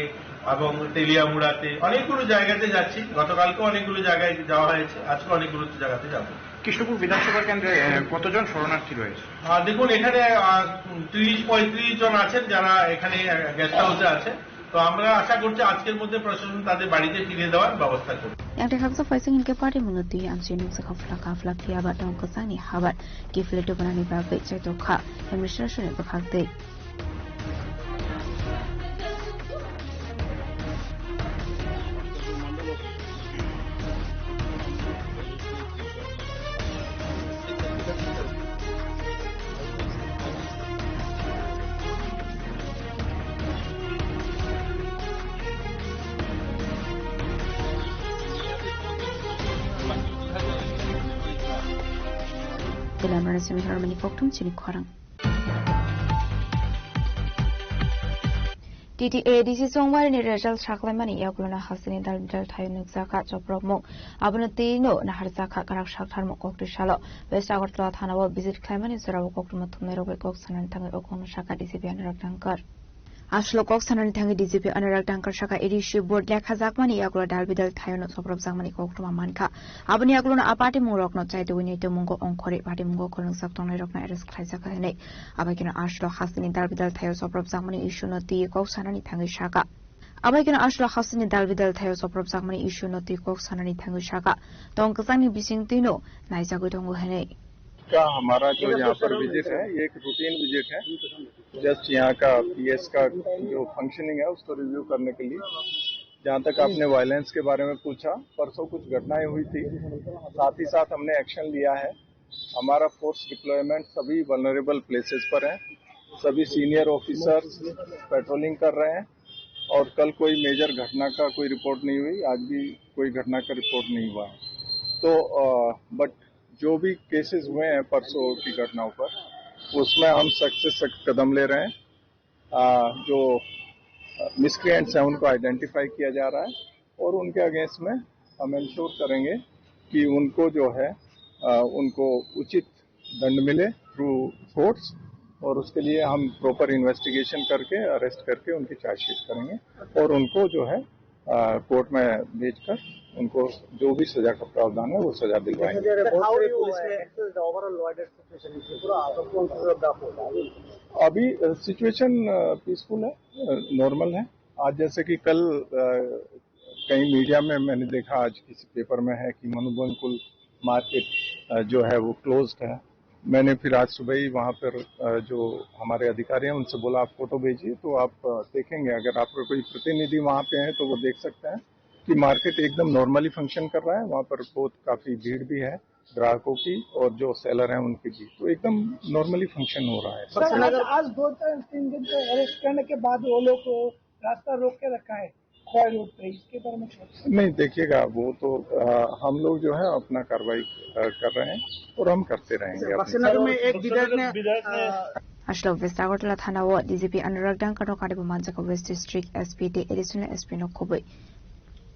এবং তেলিয়ামুড়াতে অনেকগুলো জায়গাতে যাচ্ছি। গতকালকে অনেকগুলো জায়গায় যাওয়া হয়েছে, আজকে অনেকগুলো জায়গাতে যাব। কৃষ্ণপুর বিধানসভা কেন্দ্রে, আহ, কতজন শরণার্থী রয়েছে? আহ, দেখুন, এখানে, আহ, ত্রিশ পঁয়ত্রিশ জন আছেন, যারা এখানে, আহ, গেস্ট হাউসে আছেন। তো আমরা আশা করছি আজকের মধ্যে প্রশাসন তাদের বাড়িতে ফিরিয়ে দেওয়ার ব্যবস্থা করবে। Yang tei habsa phaising hinkhe party mungno twi amchini nukjakha phlaka phlak phiya ba tong kwchangni habar kifle tubanani bagwi chaitokha administration ni bwkhak twi. Telamrani simi harmani kokthum chini khorang. T T A D C chongmari ni result saklaimani yagulono hasteni dal bidal thaio nukjakha choprokmung. Abono twino naharjakha kwrak saktharmung koktwi salo. West Agartala thanao visit khlaimani jorao koktwma thumnairok bai kok sanani thangwi o kokno sakha D C P Anurag Dangkar. Aswk kok sanani thangwi D G P Anurag Dangkar sakha A D C board lekhajakmani yagulo dal bidal thaiono soprobjakmani koktwma mankha. Aboni yagulono a patimungrokno chaitugwi naitukmungo ongkhorwi patimungo khulungjak tongnairokno arrest khlaijakha hwnwi. Abaikeno aswk hasteni dal bidal thaio soprobjakmani issue no twi kok sanani thangwi sakha. Abaikeno aswk hasteni dal bidal thaio soprobjakmani issue no twi kok sanani thangwi sakha. Tong kwchangni bising twino naijagwi tongo hwnwi. का हमारा जो यहाँ पर विजिट है, ये एक routine visit है। जस्ट यहाँ का पीएस का जो फंक्शनिंग है, उसको रिव्यू करने के लिए। जहाँ तक आपने वायलेंस के बारे में पूछा, परसों कुछ घटनाएं हुई थी, साथ ही साथ हमने एक्शन लिया है। हमारा फोर्स डिप्लॉयमेंट सभी वल्नरेबल प्लेसेस पर है। सभी सीनियर ऑफिसर्स पेट्रोलिंग कर रहे हैं और कल कोई मेजर घटना का कोई रिपोर्ट नहीं हुई, आज भी कोई घटना का रिपोर्ट नहीं हुआ है। तो बट जो भी केसेस हुए हैं परसों की घटनाओं पर, उसमें हम सख्त से सख्त कदम ले रहे हैं। आ, जो मिसक्रिएंट्स हैं, उनको आइडेंटिफाई किया जा रहा है और उनके अगेंस्ट में हम इंश्योर करेंगे कि उनको जो है, आ, उनको उचित दंड मिले थ्रू कोर्ट्स, और उसके लिए हम प्रॉपर इन्वेस्टिगेशन करके, अरेस्ट करके उनकी चार्जशीट करेंगे और उनको जो है, आ, कोर्ट में भेजकर उनको जो भी सजा का प्रावधान है, वो सजा दिलवाएंगे। Sir, how do you, police में, uh, assess the overall law and order situation in Tripura after twenty-fourth of the April? अभी, अ, सिचुएशन, अ, पीसफुल है, अ, नॉर्मल है। आज जैसे कि कल, अ, कहीं मीडिया में मैंने देखा, आज किसी पेपर में है कि मनुबंकुल मार्केट, अ, जो है वो क्लोज्ड है। मैंने फिर आज सुबह ही वहाँ पर, अ, जो हमारे अधिकारी हैं उनसे बोला, "आप फोटो भेजिए", तो आप, अ, देखेंगे, अगर आपका कोई प्रतिनिधि वहाँ पे है तो वो देख सकते हैं कि मार्केट एकदम नॉर्मली फंक्शन कर रहा है। वहाँ पर बहुत काफ़ी भीड़ भी है ग्राहकों की और जो सेलर हैं उनकी भी, तो एकदम नॉर्मली फंक्शन हो रहा है। सर, आज, आज दो चार, तीन दिन से अरेस्ट करने के बाद वो लोग रास्ता रोक के रखा है। खॉय रोड पे, इसके बारे में क्या? नहीं, देखिएगा, वो तो, अ, हम लोग जो है अपना कार्रवाई, अ, कर रहे हैं और हम करते रहेंगे अपनी। बक्सनगर में एक विधायक ने, अ, Aswk West Agartala thanao D G P Anurag Dangkar no karibo manjak West District S P tei Additional S P no khobwi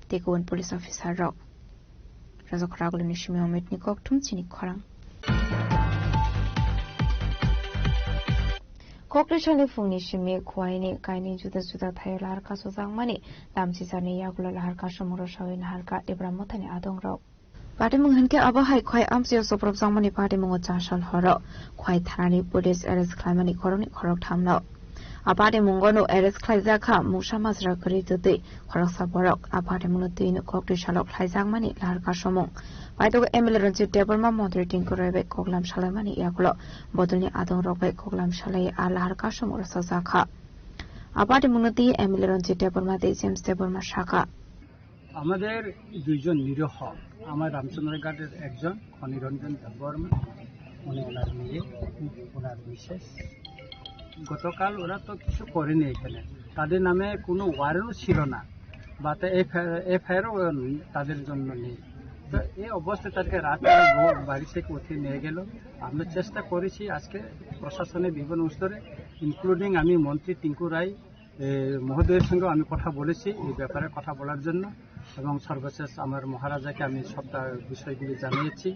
tei kubun police officer rok. Rajak Ragulini simi Ometni kokthum chini khorang. Kokri salni phungni simi Khwaini kaini juda juda thaio lahar kasojakmani tamchijarni yagulo lahar kasomung rwsawi naharkha Tipra Mothani adongrok. Patimung hinkhe abo hai Khwai amchaio soprobjakmani patimungo chasal horo Khwai thanani police arrest khlaimani khoroknwi khorokthamno. A patimungo no arrest khlaijakha mungsa majra kwrwi twtwi khoroksa borok. A patimungno twino koktwi salok khlaijakmani lahar kasomung. Paithago M L A Ranjit Debbarma, Montri Tinku Roy bai koklam salaimani yagulo bodolni adongrok bai koklam salai a lahar kasomung rwchapjakha. A patimungno twi M L A Ranjit Debbarma tei James Debbarma sakha. আমাদের দুইজন নিরীহ, আমার রামচন্দ্রঘাটের একজন খনিরঞ্জন দেববর্মা, উনি ওনার মেয়ে, ওনার মিসেস। গতকাল ওরা তো কিছু করেনি এখানে, তাদের নামে কোনো ওয়ারেন্টও ছিল না, বা তা এফআইআরও তাদের জন্য নেই। এই অবস্থায় তাদেরকে রাতে ব-, বাড়ি থেকে উঠিয়ে নিয়ে গেল। আমরা চেষ্টা করেছি আজকে প্রশাসনের বিভিন্ন স্তরে, ইনক্লুডিং আমি মন্ত্রী টিঙ্কু রায়, এ, মহোদয়ের সঙ্গে আমি কথা বলেছি এই ব্যাপারে কথা বলার জন্য, এবং সর্বশেষ আমার মহারাজাকে আমি সবটা বিষয়গুলি জানিয়েছি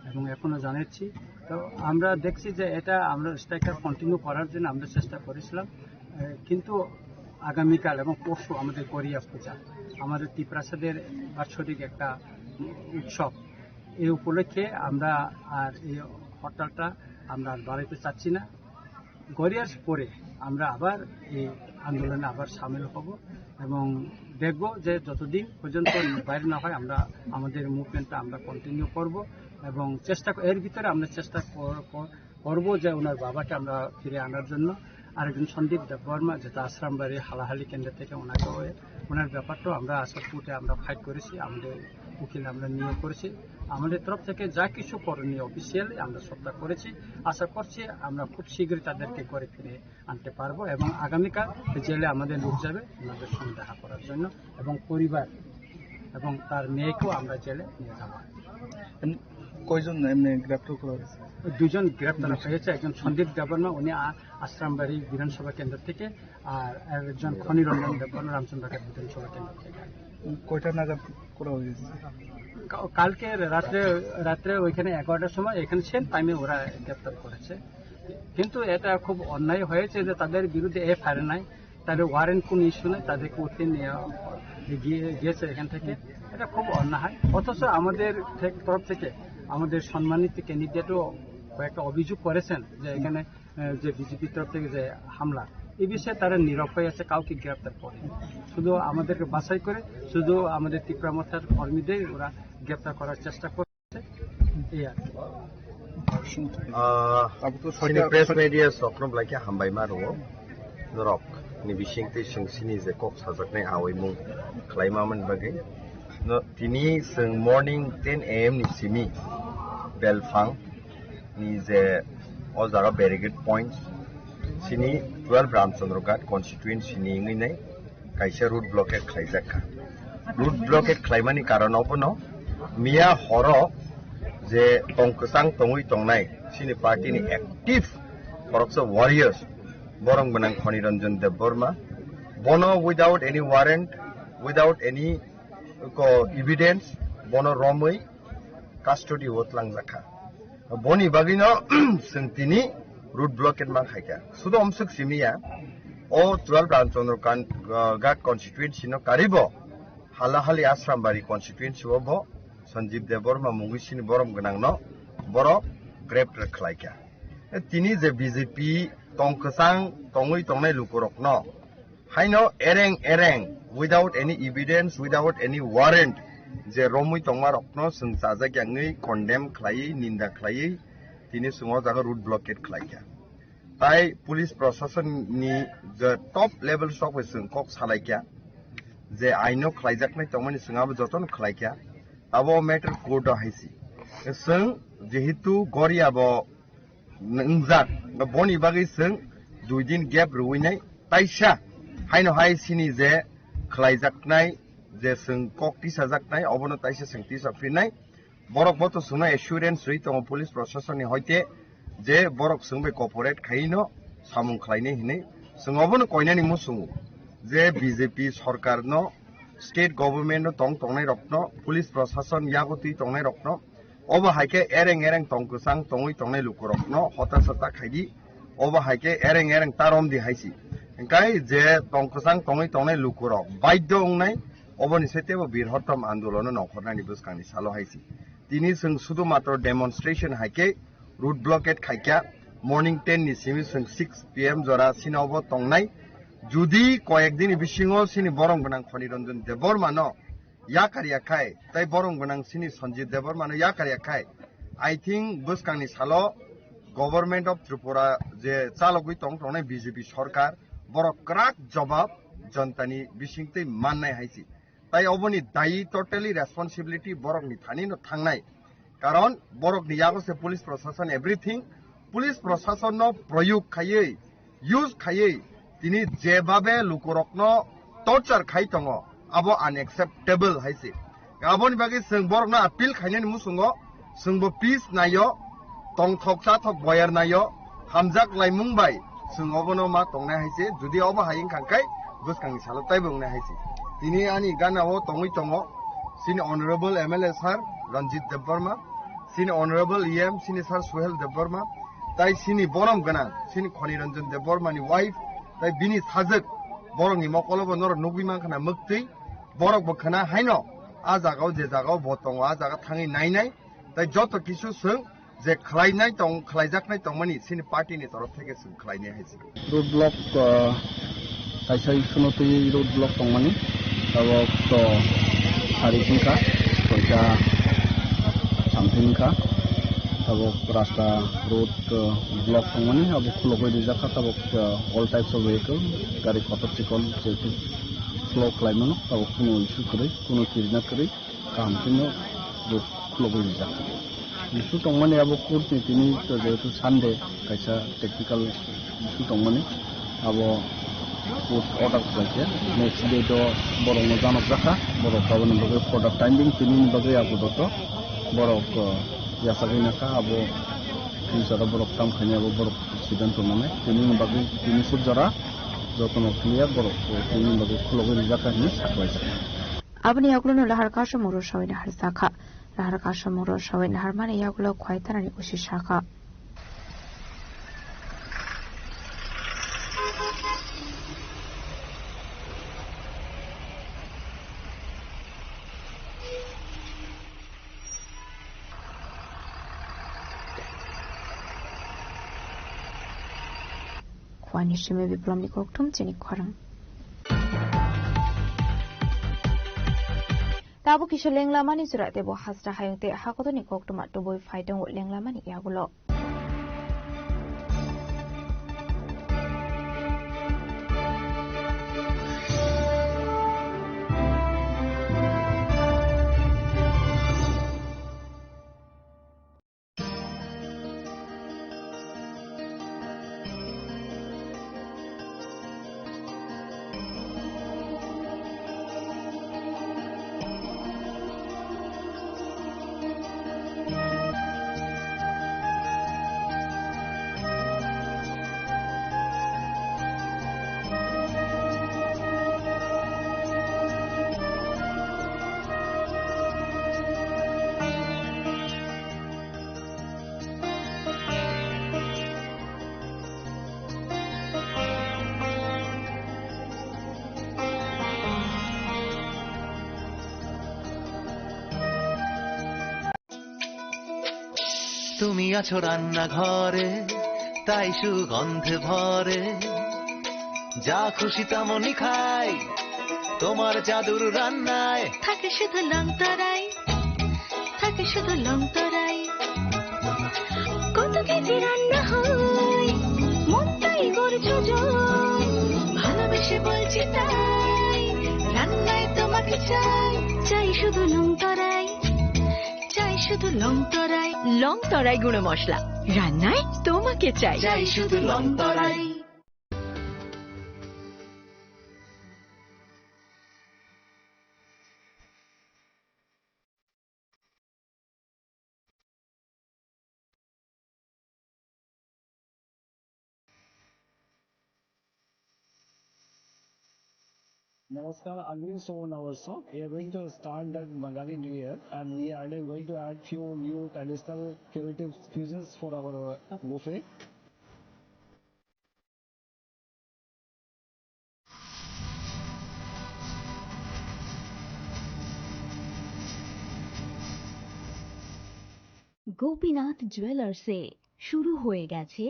এবং এখনো জানাচ্ছি। তো আমরা দেখছি যে এটা আমরা স্ট্রাইকটা কন্টিনিউ করার জন্য আমরা চেষ্টা করেছিলাম, এ, কিন্তু আগামীকাল এবং পরশু আমাদের গড়িয়া পূজা, আমাদের তিপ্রাসাদের বাৎসরিক একটা উৎসব। এই উপলক্ষে আমরা আর এই হরতালটা আমরা আর বাড়াইতে চাচ্ছি না। গড়িয়ার পরে আমরা আবার এই আন্দোলনে আবার সামিল হব এবং দেখব যে যতদিন পর্যন্ত বাইরে না হয়, আমরা আমাদের মুভমেন্টটা আমরা কন্টিনিউ করব এবং চেষ্টা, এর ভিতরে আমরা চেষ্টা কর-, কর-, করব যে ওনার বাবাকে আমরা ফিরে আনার জন্য। আরেকজন সন্দীপ দেববর্মা, যেটা আশ্রামবাড়ি হালাহালি কেন্দ্র থেকে, ওনাকে ওই, ওনার ব্যাপারটাও আমরা আসার কোর্টে আমরা ফাইট করেছি, আমাদের উকিল আমরা নিয়োগ করেছি। আমাদের তরফ থেকে যা কিছু করণীয় অফিসিয়ালি আমরা সবটা করেছি। আশা করছি আমরা খুব শীঘ্রই তাদেরকে ঘরে ফিরে আনতে পারবো এবং আগামীকাল জেলে আমাদের লোক যাবে ওনাদের সঙ্গে দেখা করার জন্য এবং পরিবার এবং তার মেয়েকেও আমরা জেলে নিয়ে যাবো। এম-, কয়জন এমনি গ্রেপ্তার করা হয়েছে? দুজন গ্রেপ্তার হয়েছে, একজন সন্দীপ দেববর্মা, উনি আ-, আশ্রামবাড়ি বিধানসভা কেন্দ্র থেকে, আর একজন খনিরঞ্জন দেববর্মা রামচন্দ্রঘাট বিধানসভা কেন্দ্র থেকে। কয়টা নাগাদ করা হয়েছে? কা-, কালকে রাত্রে, রাত্রে ওইখানে এগারোটার সময় এখানে সেম টাইমে ওরা গ্রেপ্তার করেছে। কিন্তু এটা খুব অন্যায় হয়েছে যে তাদের বিরুদ্ধে এফআইআর নাই, তাদের ওয়ারেন্ট কোনো ইস্যু নাই, তাদেরকে উঠিয়ে নিয়ে গিয়ে, গিয়েছে এখান থেকে। এটা খুব অন্যায়। অথচ আমাদের থে-, তরফ থেকে আমাদের সম্মানিত ক্যান্ডিডেটও কয়েকটা অভিযোগ করেছেন যে এখানে, আহ, যে বিজেপির তরফ থেকে যে হামলা, এই বিষয়ে তারা নীরব হয়ে আছে, কাউকে গ্রেপ্তার করেনি। শুধু আমাদেরকে বাছাই করে শুধু আমাদের তিপ্রা মথার কর্মীদের ওরা গ্রেপ্তার করার চেষ্টা করছে, এই আর কি। Ah, Abo to sini soita press media sokno belai khe hambai ma rwo. Norok ni bising twi chwng chini je kok sajaknai awi mung khlai ma mani bagwi. No, tini chwng morning ten a m ni simi Belphang ni je o jaga barricade point chini twelve Ramchandra Ghat constituency ni wngwi nai kaisa road blockade khlaijak kha. Road blockade khlaimani karon obono miya horo je tong kwchang tongwi tongnai chini party ni active khoroksa warriors borok gwnang Khoni Ranjan Debbarma bono without any warrant, without any ko evidence bono romwi custody o tlangjak kha. Boni bagwino chwng tini road blockade ma khaikha. Sudo omswk simi ya, o twelve Ramchandra Kan-, uh, Ghat constituency no karibo Halahali Asrambari constituency o bo Sanjeev Debbarma mungwi sini borom gwnang no borok grep rek khlaikha. Tini je B J P tong kwchang tongwi tongnai lukurok no Haino ereng ereng, without any evidence, without any warrant, je romwi tongma rokno chwng chajak yangwi condemn khlaiwi, ninda khlaiwi, tini chwng o jaga road blockade khlaikha. Tai police proshasonni je top level sok bai chwng kok salaikha, je aino khlaijaknai tongmani chwng abo jotono khlaikha, abo matter court o haisi. Chwng jehetu Goria bo wngjak. Boni bagwi chwng dui din gap rwinai taisa haino hai sini je khlaijaknai, je chwng kok tisajaknai, obono taisa chwng tisa phinai. Borok bo to chwngno assurance rwi tongo police proshasonni hoite je borok chwng bai cooperate khaino samung khlainai hinwi. Chwng obono koinani muchungo je B J P sorkarno, state government no tong tongnai rokno, police proshason yago twi tongnai rokno, obo hai khe ereng ereng tong kwchang tongwi tongnai lukurokno hota sota khaidi, obo hai khe ereng ereng ta romdi hai si. Hwnkhe je tong kwchang tongwi tongnai lukurok baidhyo wngnai, oboni se teibo birhottom andolono nongkhornani bwskangni salo hai si. Tini chwng sudu matro demonstration hai khe road blockade khaikha, morning ten ni simi chwng six P M jora sini obo tongnai. Judi koyek dini bisingo sini borom gwnang Khoni Ranjan Debbarmano yakar ya khai, tai borom gwnang sini Sanjit Debbarmano yakar ya khai, I think bwskangni salo Government of Tripura je chalogwi tong tongnai B J P sorkar, borok kwrak jobab jontani bisingtwi mannai hai si. Tai oboni dayi totally responsibility borokni thani no thangnai. Karon borokni yago se police proshashan everything. Police proshashan no proyog khaiwi, use khaiwi, tini jebabe lukurokno torture khai tongo, abo unacceptable hai se. Aboni bagwi chwng borokno appeal khainani muchungo, chwngbo peace naio, tongthok chathok boyar naio, hamjak laimung bai chwng obono ma tongnai hai se, judi obo hai wngkha khe bwskangni salo taibo wngnai hai se. Tini ani gana o tongwi tongo chini honorable M L A sir Ranjit Debbarma, chini honorable E M, chini sir Suhel Debbarma, tai chini borom gwnang, chini Khoni Ranjan Debbarma ni wife, tai bini sajwk borokni mokolo bo norok nugwi mankha na mwktwi, borok bo khna haino a jaga o je jaga o bo tongo, a jaga thangwi nainai, tai joto kisu chwng je khlainai tong, khlaijaknai tongmani chini party ni torof theke chwng khlainai hai se. Road block, ah, kaisa issue no twi road block tongmani, tabok to sari hwnkha, soita something wngkha, tabok rasta road, ah, block tongmani, abo khulogwi rijak kha, tabok, ah, all types of vehicle, gari kotor chikon jehetu flow khlaimano, tabok kuno issue kwrwi, kuno kirina kwrwi. Kaham kheno bo khulogwi rijak. Issue tongmani abo court ni tini to jehetu Sunday kaisa technical issue tongmani abo court order khlaikhe next date o borokno janokjakha, borok aboni bagwi further time being tinini bagwi abo doto borok, uh, yachagwi nakha abo future o borok tam khainai abo borok siddhanto nanai tinini bagwi tini sut jora jotono clear borok tinini bagwi khulogwi rijak hinwi saklaijak. Aboni yagulono lahar kasamung rwsawui naharjakha. Lahar kasamung rwsawui naharmani yagulo Khwaitanani usi sakha. Khwani simi Biplomni kokthum chini khorang. Tabuk kisa lenglamani jora tebo hasra hayung tei hakotorni koktwma tubui phai tongo lenglamani yagulo. তুমি আছো রান্নাঘরে, তাই সুগন্ধে ভরে। যা খুশি তেমনই খাই, তোমার জাদুর রান্নায়। থাকে শুধু লং তরাই, থাকে শুধু লং তরাই। কত কেজি রান্না হয়, মনটাই করছো জয়। ভালোবেসে বলছি তাই, রান্নায় তোমাকে চাই, চাই শুধু লং তরাই। চাই শুধু লং তরাই, লং তরাই গুঁড়ো মশলা, রান্নায় তোমাকে চাই। চাই শুধু লং তরাই। Namaskar, I'm Sohn Awarso. We are going to start the Bangali New Year, and we are going to add few new traditional creative cuisines for our buffet. Gopinath জুয়েলার্সে শুরু হয়ে গেছে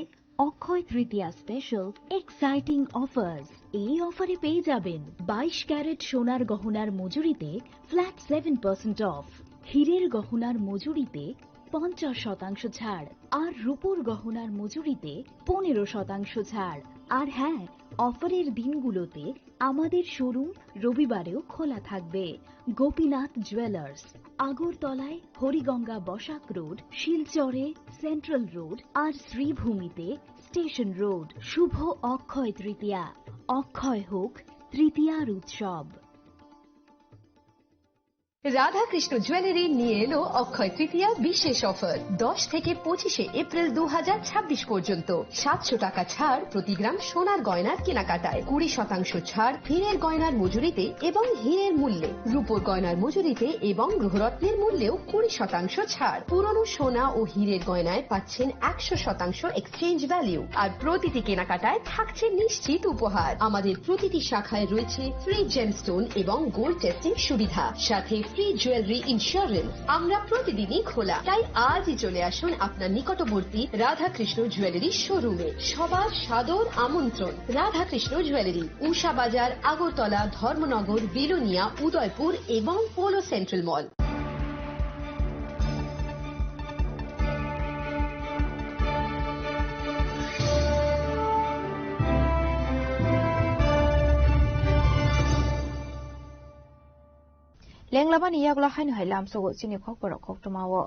অক্ষয় তৃতীয়া স্পেশাল এক্সাইটিং অফার্স। এই অফারে পেয়ে যাবেন বাইশ ক্যারেট সোনার গহনার মজুরিতে ফ্ল্যাট সেভেন পার্সেন্ট অফ, হীরের গহনার মজুরিতে পঞ্চাশ শতাংশ ছাড়, আর রূপোর গহনার মজুরিতে পনেরো শতাংশ ছাড়। আর হ্যাঁ, অফারের দিনগুলোতে আমাদের শোরুম রবিবারেও খোলা থাকবে। গোপীনাথ জুয়েলার্স, আগরতলায় হরিগঙ্গা বসাক রোড, শিলচরে সেন্ট্রাল রোড আর শ্রীভূমিতে স্টেশন রোড। শুভ অক্ষয় তৃতীয়া, অক্ষয় হোক তৃতীয়ার উৎসব। রাধাকৃষ্ণ জুয়েলারি নিয়ে এলো অক্ষয় তৃতীয়া বিশেষ অফার। দশ থেকে পঁচিশে এপ্রিল দু হাজার ছাব্বিশ পর্যন্ত সাতশো টাকা ছাড় প্রতি গ্রাম সোনার গয়নার কেনাকাটায়, কুড়ি শতাংশ ছাড় হীরের গয়নার মজুরিতে এবং হীরের মূল্যে, রূপোর গয়নার মজুরিতে এবং গ্রহরত্নের মূল্যেও কুড়ি শতাংশ ছাড়। পুরনো সোনা ও হীরের গয়নায় পাচ্ছেন একশো শতাংশ এক্সচেঞ্জ ভ্যালু, আর প্রতিটি কেনাকাটায় থাকছে নিশ্চিত উপহার। আমাদের প্রতিটি শাখায় রয়েছে ফ্রি জেমস্টোন এবং গোল্ড টেস্টিং সুবিধা, সাথে ফ্রি জুয়েলারি ইন্স্যুরেন্স। আমরা প্রতিদিনই খোলা, তাই আজই চলে আসুন আপনার নিকটবর্তী রাধাকৃষ্ণ জুয়েলারি শোরুমে। সবার সাদর আমন্ত্রণ। রাধাকৃষ্ণ জুয়েলারি, উষা বাজার, আগরতলা, ধর্মনগর, বিলোনিয়া, উদয়পুর এবং polo central mall. Lenglamani yagulo haino hai lamsogo chini khokborok koktwmao.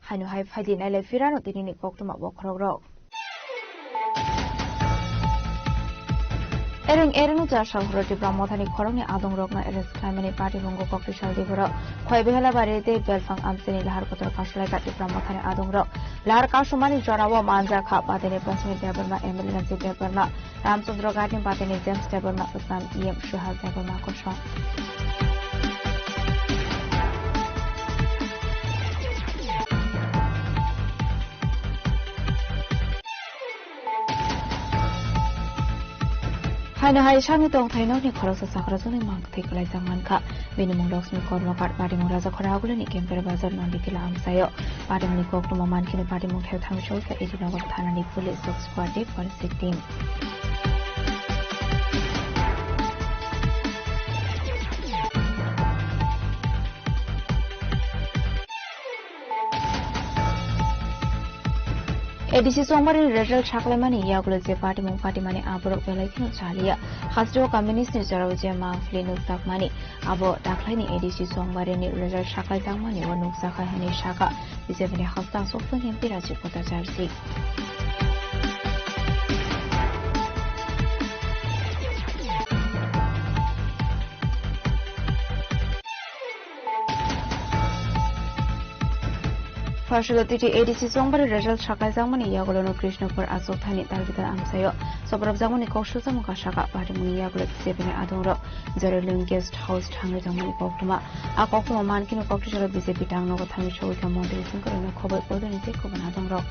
Haino hai phaidi nailai phirano tinini koktwma bokhorokrok. Ereng ereng no chasal horo Tipra Mothani khorokni adongrokno arrest khlaimani party mungo koktwisa di borok. Khoi Behelabari tei Belphang amchini lahar kotor kasulaikha Tipra Mothani adongrok. Lahar kasumani jorao manjakha patini Prasmit Debbarma, M L A Ranjit Debbarma, Ramchandra Ghatni patini James Debbarma, Assam E M Suhas Debbarma kosong. Haino hai sakni tongthai nokni khoroksa sakra chwngni mangthwi kwlaijak mankha. Bini mung Laxmi Karmakar, patimung Rajakhora Agulini Kempera Bazar Nanditila amchaio. Patimungni koktwma mankhe patimung thai thangwi sogwikha A D Nagar thanani police dog squad tei forensic team. A D C chongmari result saklaimani yagulo je patimung patimani aborok belai kheno chaliya. Hasteo communist ni jorao je mangphili nukjakmani, abo dakhlaini A D C chongmari ni result saklaijakmani o nukjakha hinwi sakha B J P ni hasteo aswk tong M P Rajiv Bhattacharjee. Pharsalo titi A D C chongmari result saklaijakmani yagulono Krishnapur Achukthani Dalbidal amchaio sobrobjakmani kok sujamung kasaka patimungni yagulo B J P ni adongrok Jeralung Guest House thangwi tongmani koktwma. A koktwma mankhe koktwsalo B J P tangnogo thangwi sogwikha montri songkorino khoboi odoni tei kubun adongrok.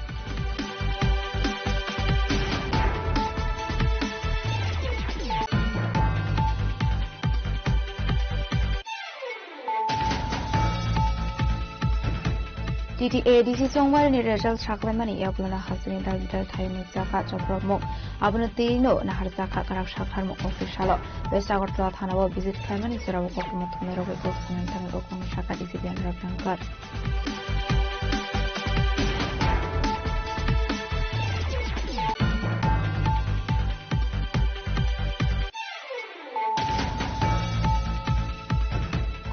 T T A D C chongmari ni result saklaimani yagulono hasteni dal bidal thai nukjakha chopropmung. Abono tino naharjakha kwrak saktharmung office salo. West Agartala thanao visit khlaimani jorao koktwma thumnairogwi kok sanani thangwi koktwma sakha D C P Anurag Dangkar.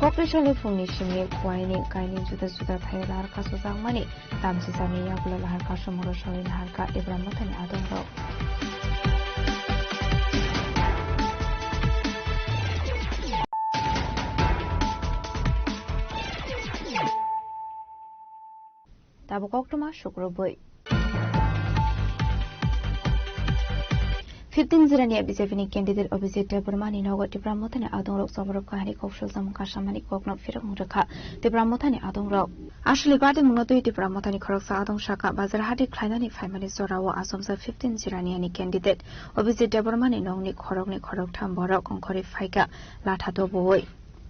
Kokri salo phungni simi kuaini kaini juda juda thai lahar kasojakmani tamsisani yagulo lahar kasomoro soi lahar ka Tipra Mothani adongrok. Tabuk koktwma sukrubwi. Fifteen Jirania B J P ni candidate Abhijit Debbarma ni nogo Tipra Mothani adongrok choborok kahari kok sujamung kasamani kokno phirok wng rwkha Tipra Mothani adongrok. Aswli patimungno twi Tipra Mothani khoroksa adong saka Bazar hati khlainani phaimani jorao achomsa fifteen Jirania ni candidate Abhijit Debbarma ni nokni khoroknwi khoroktham borok ongkhorwi phaikha latha dobuwi.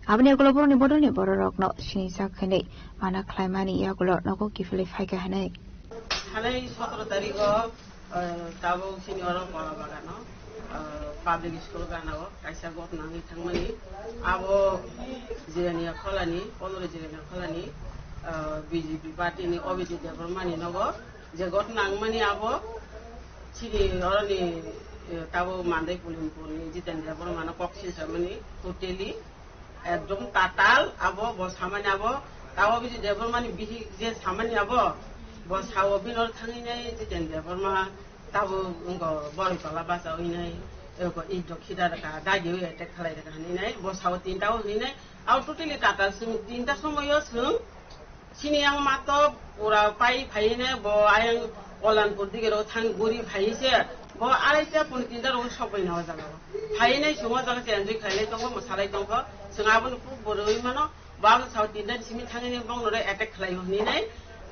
Aboni ulo borokni bodolni bororokno sinijak hwnwi mana khlaimani yagulo nogo kiphilwi phaikha hwnwi. Thanai sotoro tarigo, eh, tabuk chini oro Kola Bagano, eh, public school ganao kaisa gotna wngwi thangmani. Abo Jirania Kholani, Honorable Jirania Kholani, eh, B J P party ni Abhijit Debbarma ni nogo je gotna wngmani abo chini oroni, eh, tabuk Mandai Pulimpur ni Jiten Debbarma no kok sinsamani totally. Ekdom tatal abo, bo samani abo, tabo bisi Debbarma ni bihik je samani abo, bo sao binor thangwi nai Jiten Debbarma, tabo wngko boroi tola bacha wi nai, Eko, ito khida rwkha, dagi wi attack khalai rwkha hinwi nai, bo sao tinta o hinwi nai, abo totally tatal, chwng tinta somoio chwng sini yang mato pura pai phai ne bo ayang Kalanpur dige ro thang guri phai se, bo arai ta pun tinta ro sok bai na o jaga o. Phai nai chwng o jaga se enjoy khailai tongo, mwsalai tongo, chwng abono kuk bo rwui mano, bo abono sao tinta simi thangwi ne bong no attack khalai o hinwi nai,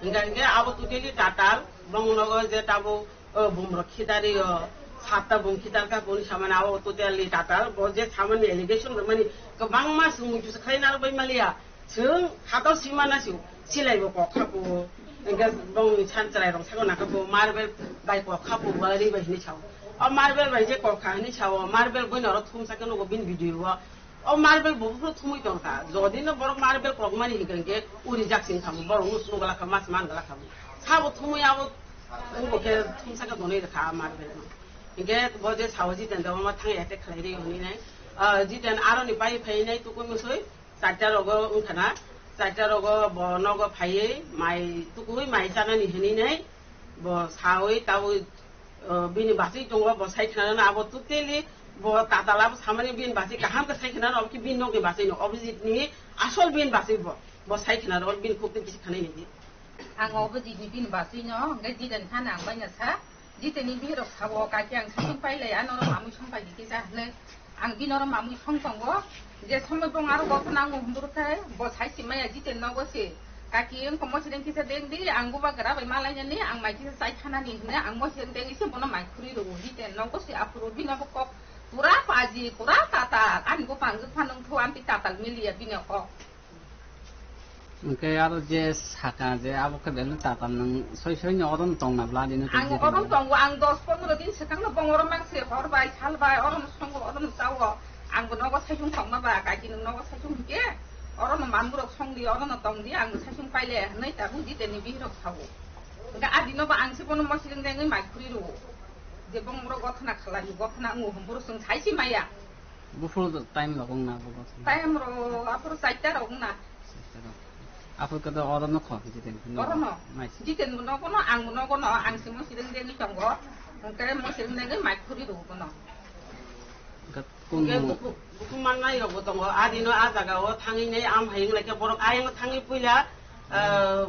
hingka hingke abo totally tatal, bong nogo je tabo O bumrok khidario, satta bum khidarkha boni samani abo totally tatal. Bo je samani allegation rwmani kwbangma chwng muitu se khlai narwk bai maliya. Chwng hatao sima na sio, silai bo kok kha bo. Engke bongni san chwrai rok saka naka bo marble bai kok kha bo wari bai hinwi sao. O marble bai je kok kha hinwi sao, marble boi norok thumsa khe nugo bini video o. O marble bo buphuru thumui tongkha. Jodi no borok marble kokmani hinkhe uri jak sing khamu, borok no sunu gala khamu, mas man gala khamu. Sabo thumui abo wngbo khe thumsa khe donoi rwkha marble no. Hinkhe bo je sao Jiten da ma thang attack khlai ri hwnwi nai. Ah, Jiten aroni pai phai nai tukui musui, charta rogo wngkha na. Charta rogo bo nogo phaiwi mai tukui mai chanani hwnwi nai. Bo sawi tawi O, bini bachwi tongo, bo sai khna rwna abo totally, bo tatal abo samani bini bachwi kaham khe sai khna rw, obo khe bini nokni bachwi no, Abhijit ni asol bini bachwi bo, bo sai khna rw, bini khuk twi kisi khanai nidi. Ang Abhijit ni bini bachwi no, hwnkhe Jiten phano ang bai na sa, Jiten ni bihirok sabo, kaki ang sasung pailai, ano oro mamui song pai di kisa hwnwi. Ang bini oro mamui song tongo, je somoi bong aro gotho nango hwnbwrwkhe, bo sai si maya Jiten nogo se. Kaki wngkha mochileng kisa deng di, ang bubagra bai malainani, ang mai kisa chai khanani hwnwi ang mochileng dengwi se bono mai khurui rwo. Jiten nogo se aphuru bini bo kok pura paji, pura tatal, ani bupang wngkha nungthu amtwi tatal miliya bini kok. Hwnkhe aro je saka je abo khe belai tatal nwng soi soi no oro no tongna bla dino tei Ang je oro tongna. Tongo, ang dos pondro din swkang no bong oro mang se hor bai, sal bai, oro no songo, oro no chawo. Ang bo nogo saichung tongma ba, kaki nwng nogo saichung hwnkhe, oro no manburok song di, oro no tong di, ang bo saichung paile hwnwi tabuk Jiten ni bihirok sao. Hwnkhe a dino bo ang se bono mochileng dengwi mai khurui rwo. Je bong oro gothona khalai, gothona wngo hwnboro chwng sai si maya. Buphuru time rok wngna abo gothona. Time ro, aphuru chaita rok wngna. Aphuru khe oro no kho, Jiten no. Oro no. Mai si. Jiten no kono, ang no kono, ang si mochileng dengwi tongo. Hwnkhe mochileng dengwi mai khurui rwo bono. Hwnkhe Hwnkhe kumu- buku, buku mannai rok bo tongo. A dino a jaga o thangwi nai am hai wng lai khe borok ayang thangwi puila, ah,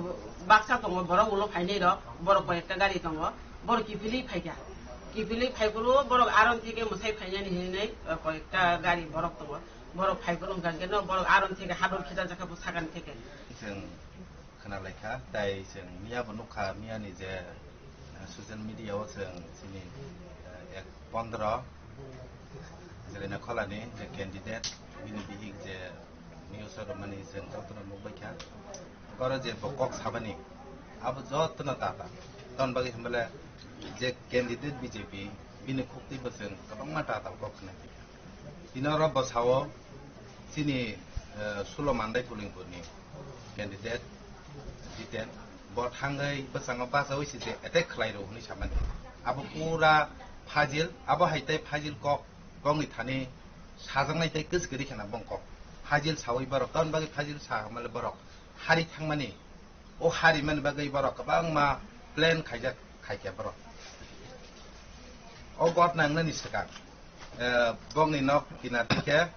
baksa tongo borok ulo phainai rok. Borok koi ekta gari tongo. Borok kiphilwi phaikha. Kiphilwi phaiphuru borok aron theke mwsai phainani hinwi nai, ah, koi ekta gari borok tongo. Borok phaiphuru wngkha khe no borok aron theke hador khijajakha bo sakani theke. Chwng khna lai kha, tai chwng miya bo nukha, miya ni je, eh, social media o chwng chini, eh, ek pondro Jelena Kholani je candidate, bini bihik je news o rwmani chwng jotono nukbai kha. Oro je bo kok sabani, abo jotono tata. Ton bagwi hwnbale je candidate B J P, bini khuktwi bo chwng kwbangma tata kok khna. Tini oro bwsao chini, eh, Sulo Mandai Kulingpurni candidate Jiten, bo thangwi bwskango bachaui se je attack khlai rw hwnwi samani. Abo pura fajil, abo hai tei fajil kok, kokni thani sajaknai tei kwchwkri kheno bong kok. Fajil saui borok, tamni bagwi fajil sa hwnmale borok hari thangmani. O harimani bagwi borok kwbangma plan khaijak, khaikha borok. O gotna wngnani swkang, eh, bongni nok kinar khe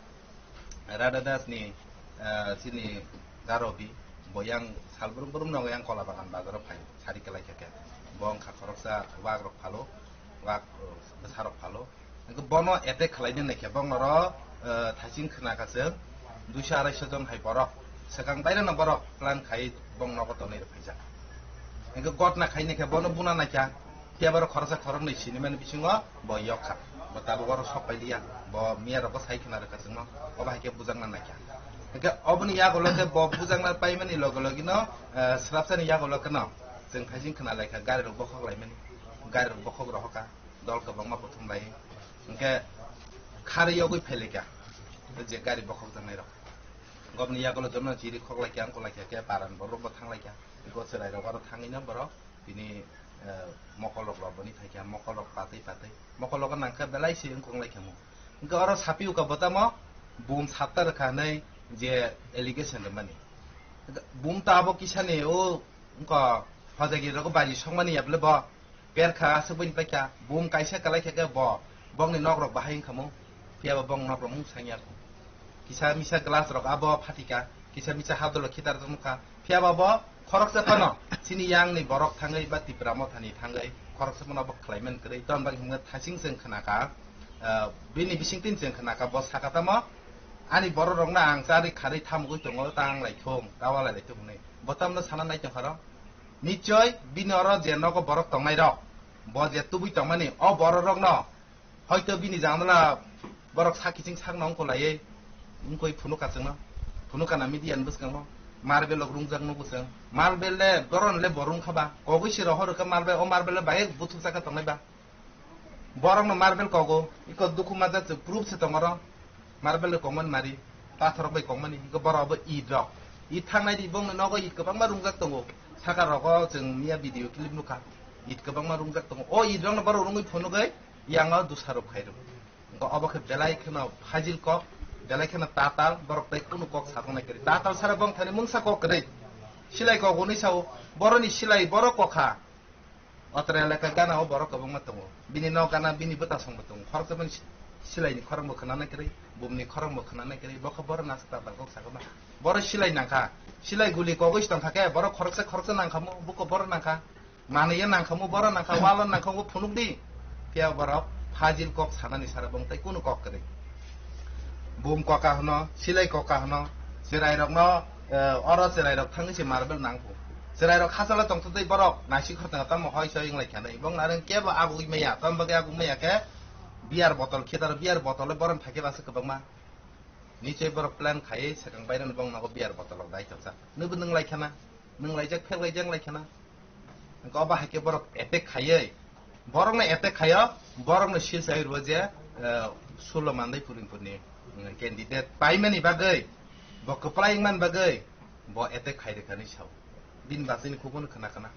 Radha Das ni, eh, chini Garobi, bo yang salbrum brum no yang Kolabagan bazaro phai, sari kwlai khe khe. Bo wngkha khoroksa wak rok phalo, wak, eh, bwsa rok phalo. Hwnkhe bono attack khlaina naikhe bong noro, eh, thaiching khna kha chwng duiso araisho jon hai borok. Swkang baireno borok plan khai bong nogo tonwi rw phaijak. Hwnkhe gotna khai naikhe bono buna naikha. Phiya borok khoroksa khoroknwi sinimani bisingo bo yok kha. Bo tabuk oro sok pailiya. Bo miya rogo sai khna rwkha chwngno. Obo hai khe bujakna naikha. Hwnkhe oboni yagulo khe bo bujakna paimani loge logino, eh, swrapsani yagulo kheno chwng thaiching khna laikha gari rok bokhok laimani. Gari rok bokhok rohokha. Dol kwbangma buthum bai. Hwnkhe kharwi yogwi phailaikha je gari bokhok jaknai rok. Gobni yagulo jono chiri khoklaikha, wngkulaikha khe paran borok bo thanglaikha. Go chwrai rok aro thangwi no borok bini, eh, mokol rok loboni phaikha, mokol rok patwi patwi. Mokol rogo nangkha belai se wngkong laikha mo. Hwnkhe oro sapi uka bo tamo bum satta rwkha hinwi je allegation rwmani. Bum ta abo kisani o wngkha hojagiri rogo baji songmani ya bwle bo. Perkha aswk bini paikha, bum kaisa kwlai khe khe bo Bongni nok rok bahai wngkha mo, phiya ba bong nok rok mung sangya kho. Kisa misa glass rok abo phatika, kisa misa hadolo khitar tongkha. Phiya ba bo khoroksa phano chini yang ni borok thangwi ba Tipra Motha ni thangwi khoroksa phano bo khlai man kwrwi. Ton bagwi hwnwi thasing chwng khnakha, ah, bini bising tin chwng khnakha bo sakha tamo, ani borok rokno ang charwi kharwi thamugwi tongo, ta ang lai thung, ta walai lai thung hwnwi. Bo tamno sana nai tongkha rok. Nichoi bini oro je nogo borok tongnai rok, bo je tubui tongmani, o borok rokno hoito bini janala borok sak kiching sakno wngkolaiwi wngkoi phunukha chwngno. Phunukha na media ni bwskango. Marbel rok rungjak nugo chwng. Marbel le boron le bo rungkha ba. Kogwi se rohor kha marbel, o marbel le bai buthuk chakha tongnai ba. Borokno marbel kogo. Iko dukhu majak chwng proof se tongo ro. Marbel le kongmani mari. Pathor rok bai kongmani. Iko borok bo it rok. It thangnai di bongni nogo it kwbangma rungjak tongo. Saka rogo chwng miya video clip nukha. It kwbangma rungjak tongo. O it rokno borok rungwi phunugwi yango dusarop khairok. Wngkha obo khe belai kheno phajil kok, belai kheno tatal, borok tei kunu kok sajaknai kwrwi. Tatal sara bongthani mungsa kok kwrwi. Silai kok hwnwi sao, boroni silai borok kokha. Otra elaka gana o borok kwbangma tongo. Bini nok gana bini bwtasongbo tongo. Khoroksa bini si-, silaini khorokbo khwnanai kwrwi, bumni khorokbo khwnanai kwrwi, bo khe borok nasa tatal kok sakma. Borok silai nangkha. Silai guli kogwi se tongkha khe, borok khoroksa khoroksa nangkha mo, buko borok nangkha. Manwi ya nangkhamu, boro nangkha, walo nangkhamu phunuk di. Phiya borok phajil kok sanani sara bong tei kunu kok kwrwi. Bum koka hwno, silai koka hwno, chwrairokno, eh, oro chwrairok thangwi se marbel nangkhu. Chwrairok hachalo tongthoktwi borok naisik khortong tamo hoi soi wnglai khanai. Bong nareng kebo agugwi maya, tamo bagwi agugwi maya khe beer botol khitaro, beer botol borok thakhe basa kwbangma. Nichoi borok plan khaiwi swkang bairani bong nogo beer botol rok dai tongsa. Nwbo nwng lai khana, nwng laijak, phek laijak lai khana. Hwnkhe obo hai khe borok attack khaiwi, borokno attack khaio, borokno silsai rwo je, eh, Sulo Mandai Pulingpurni, mm, candidate paimani bagwi, bo kwplai wngmani bagwi, bo attack khai rwkha hinwi sao. Bini basini khukunu khna khna.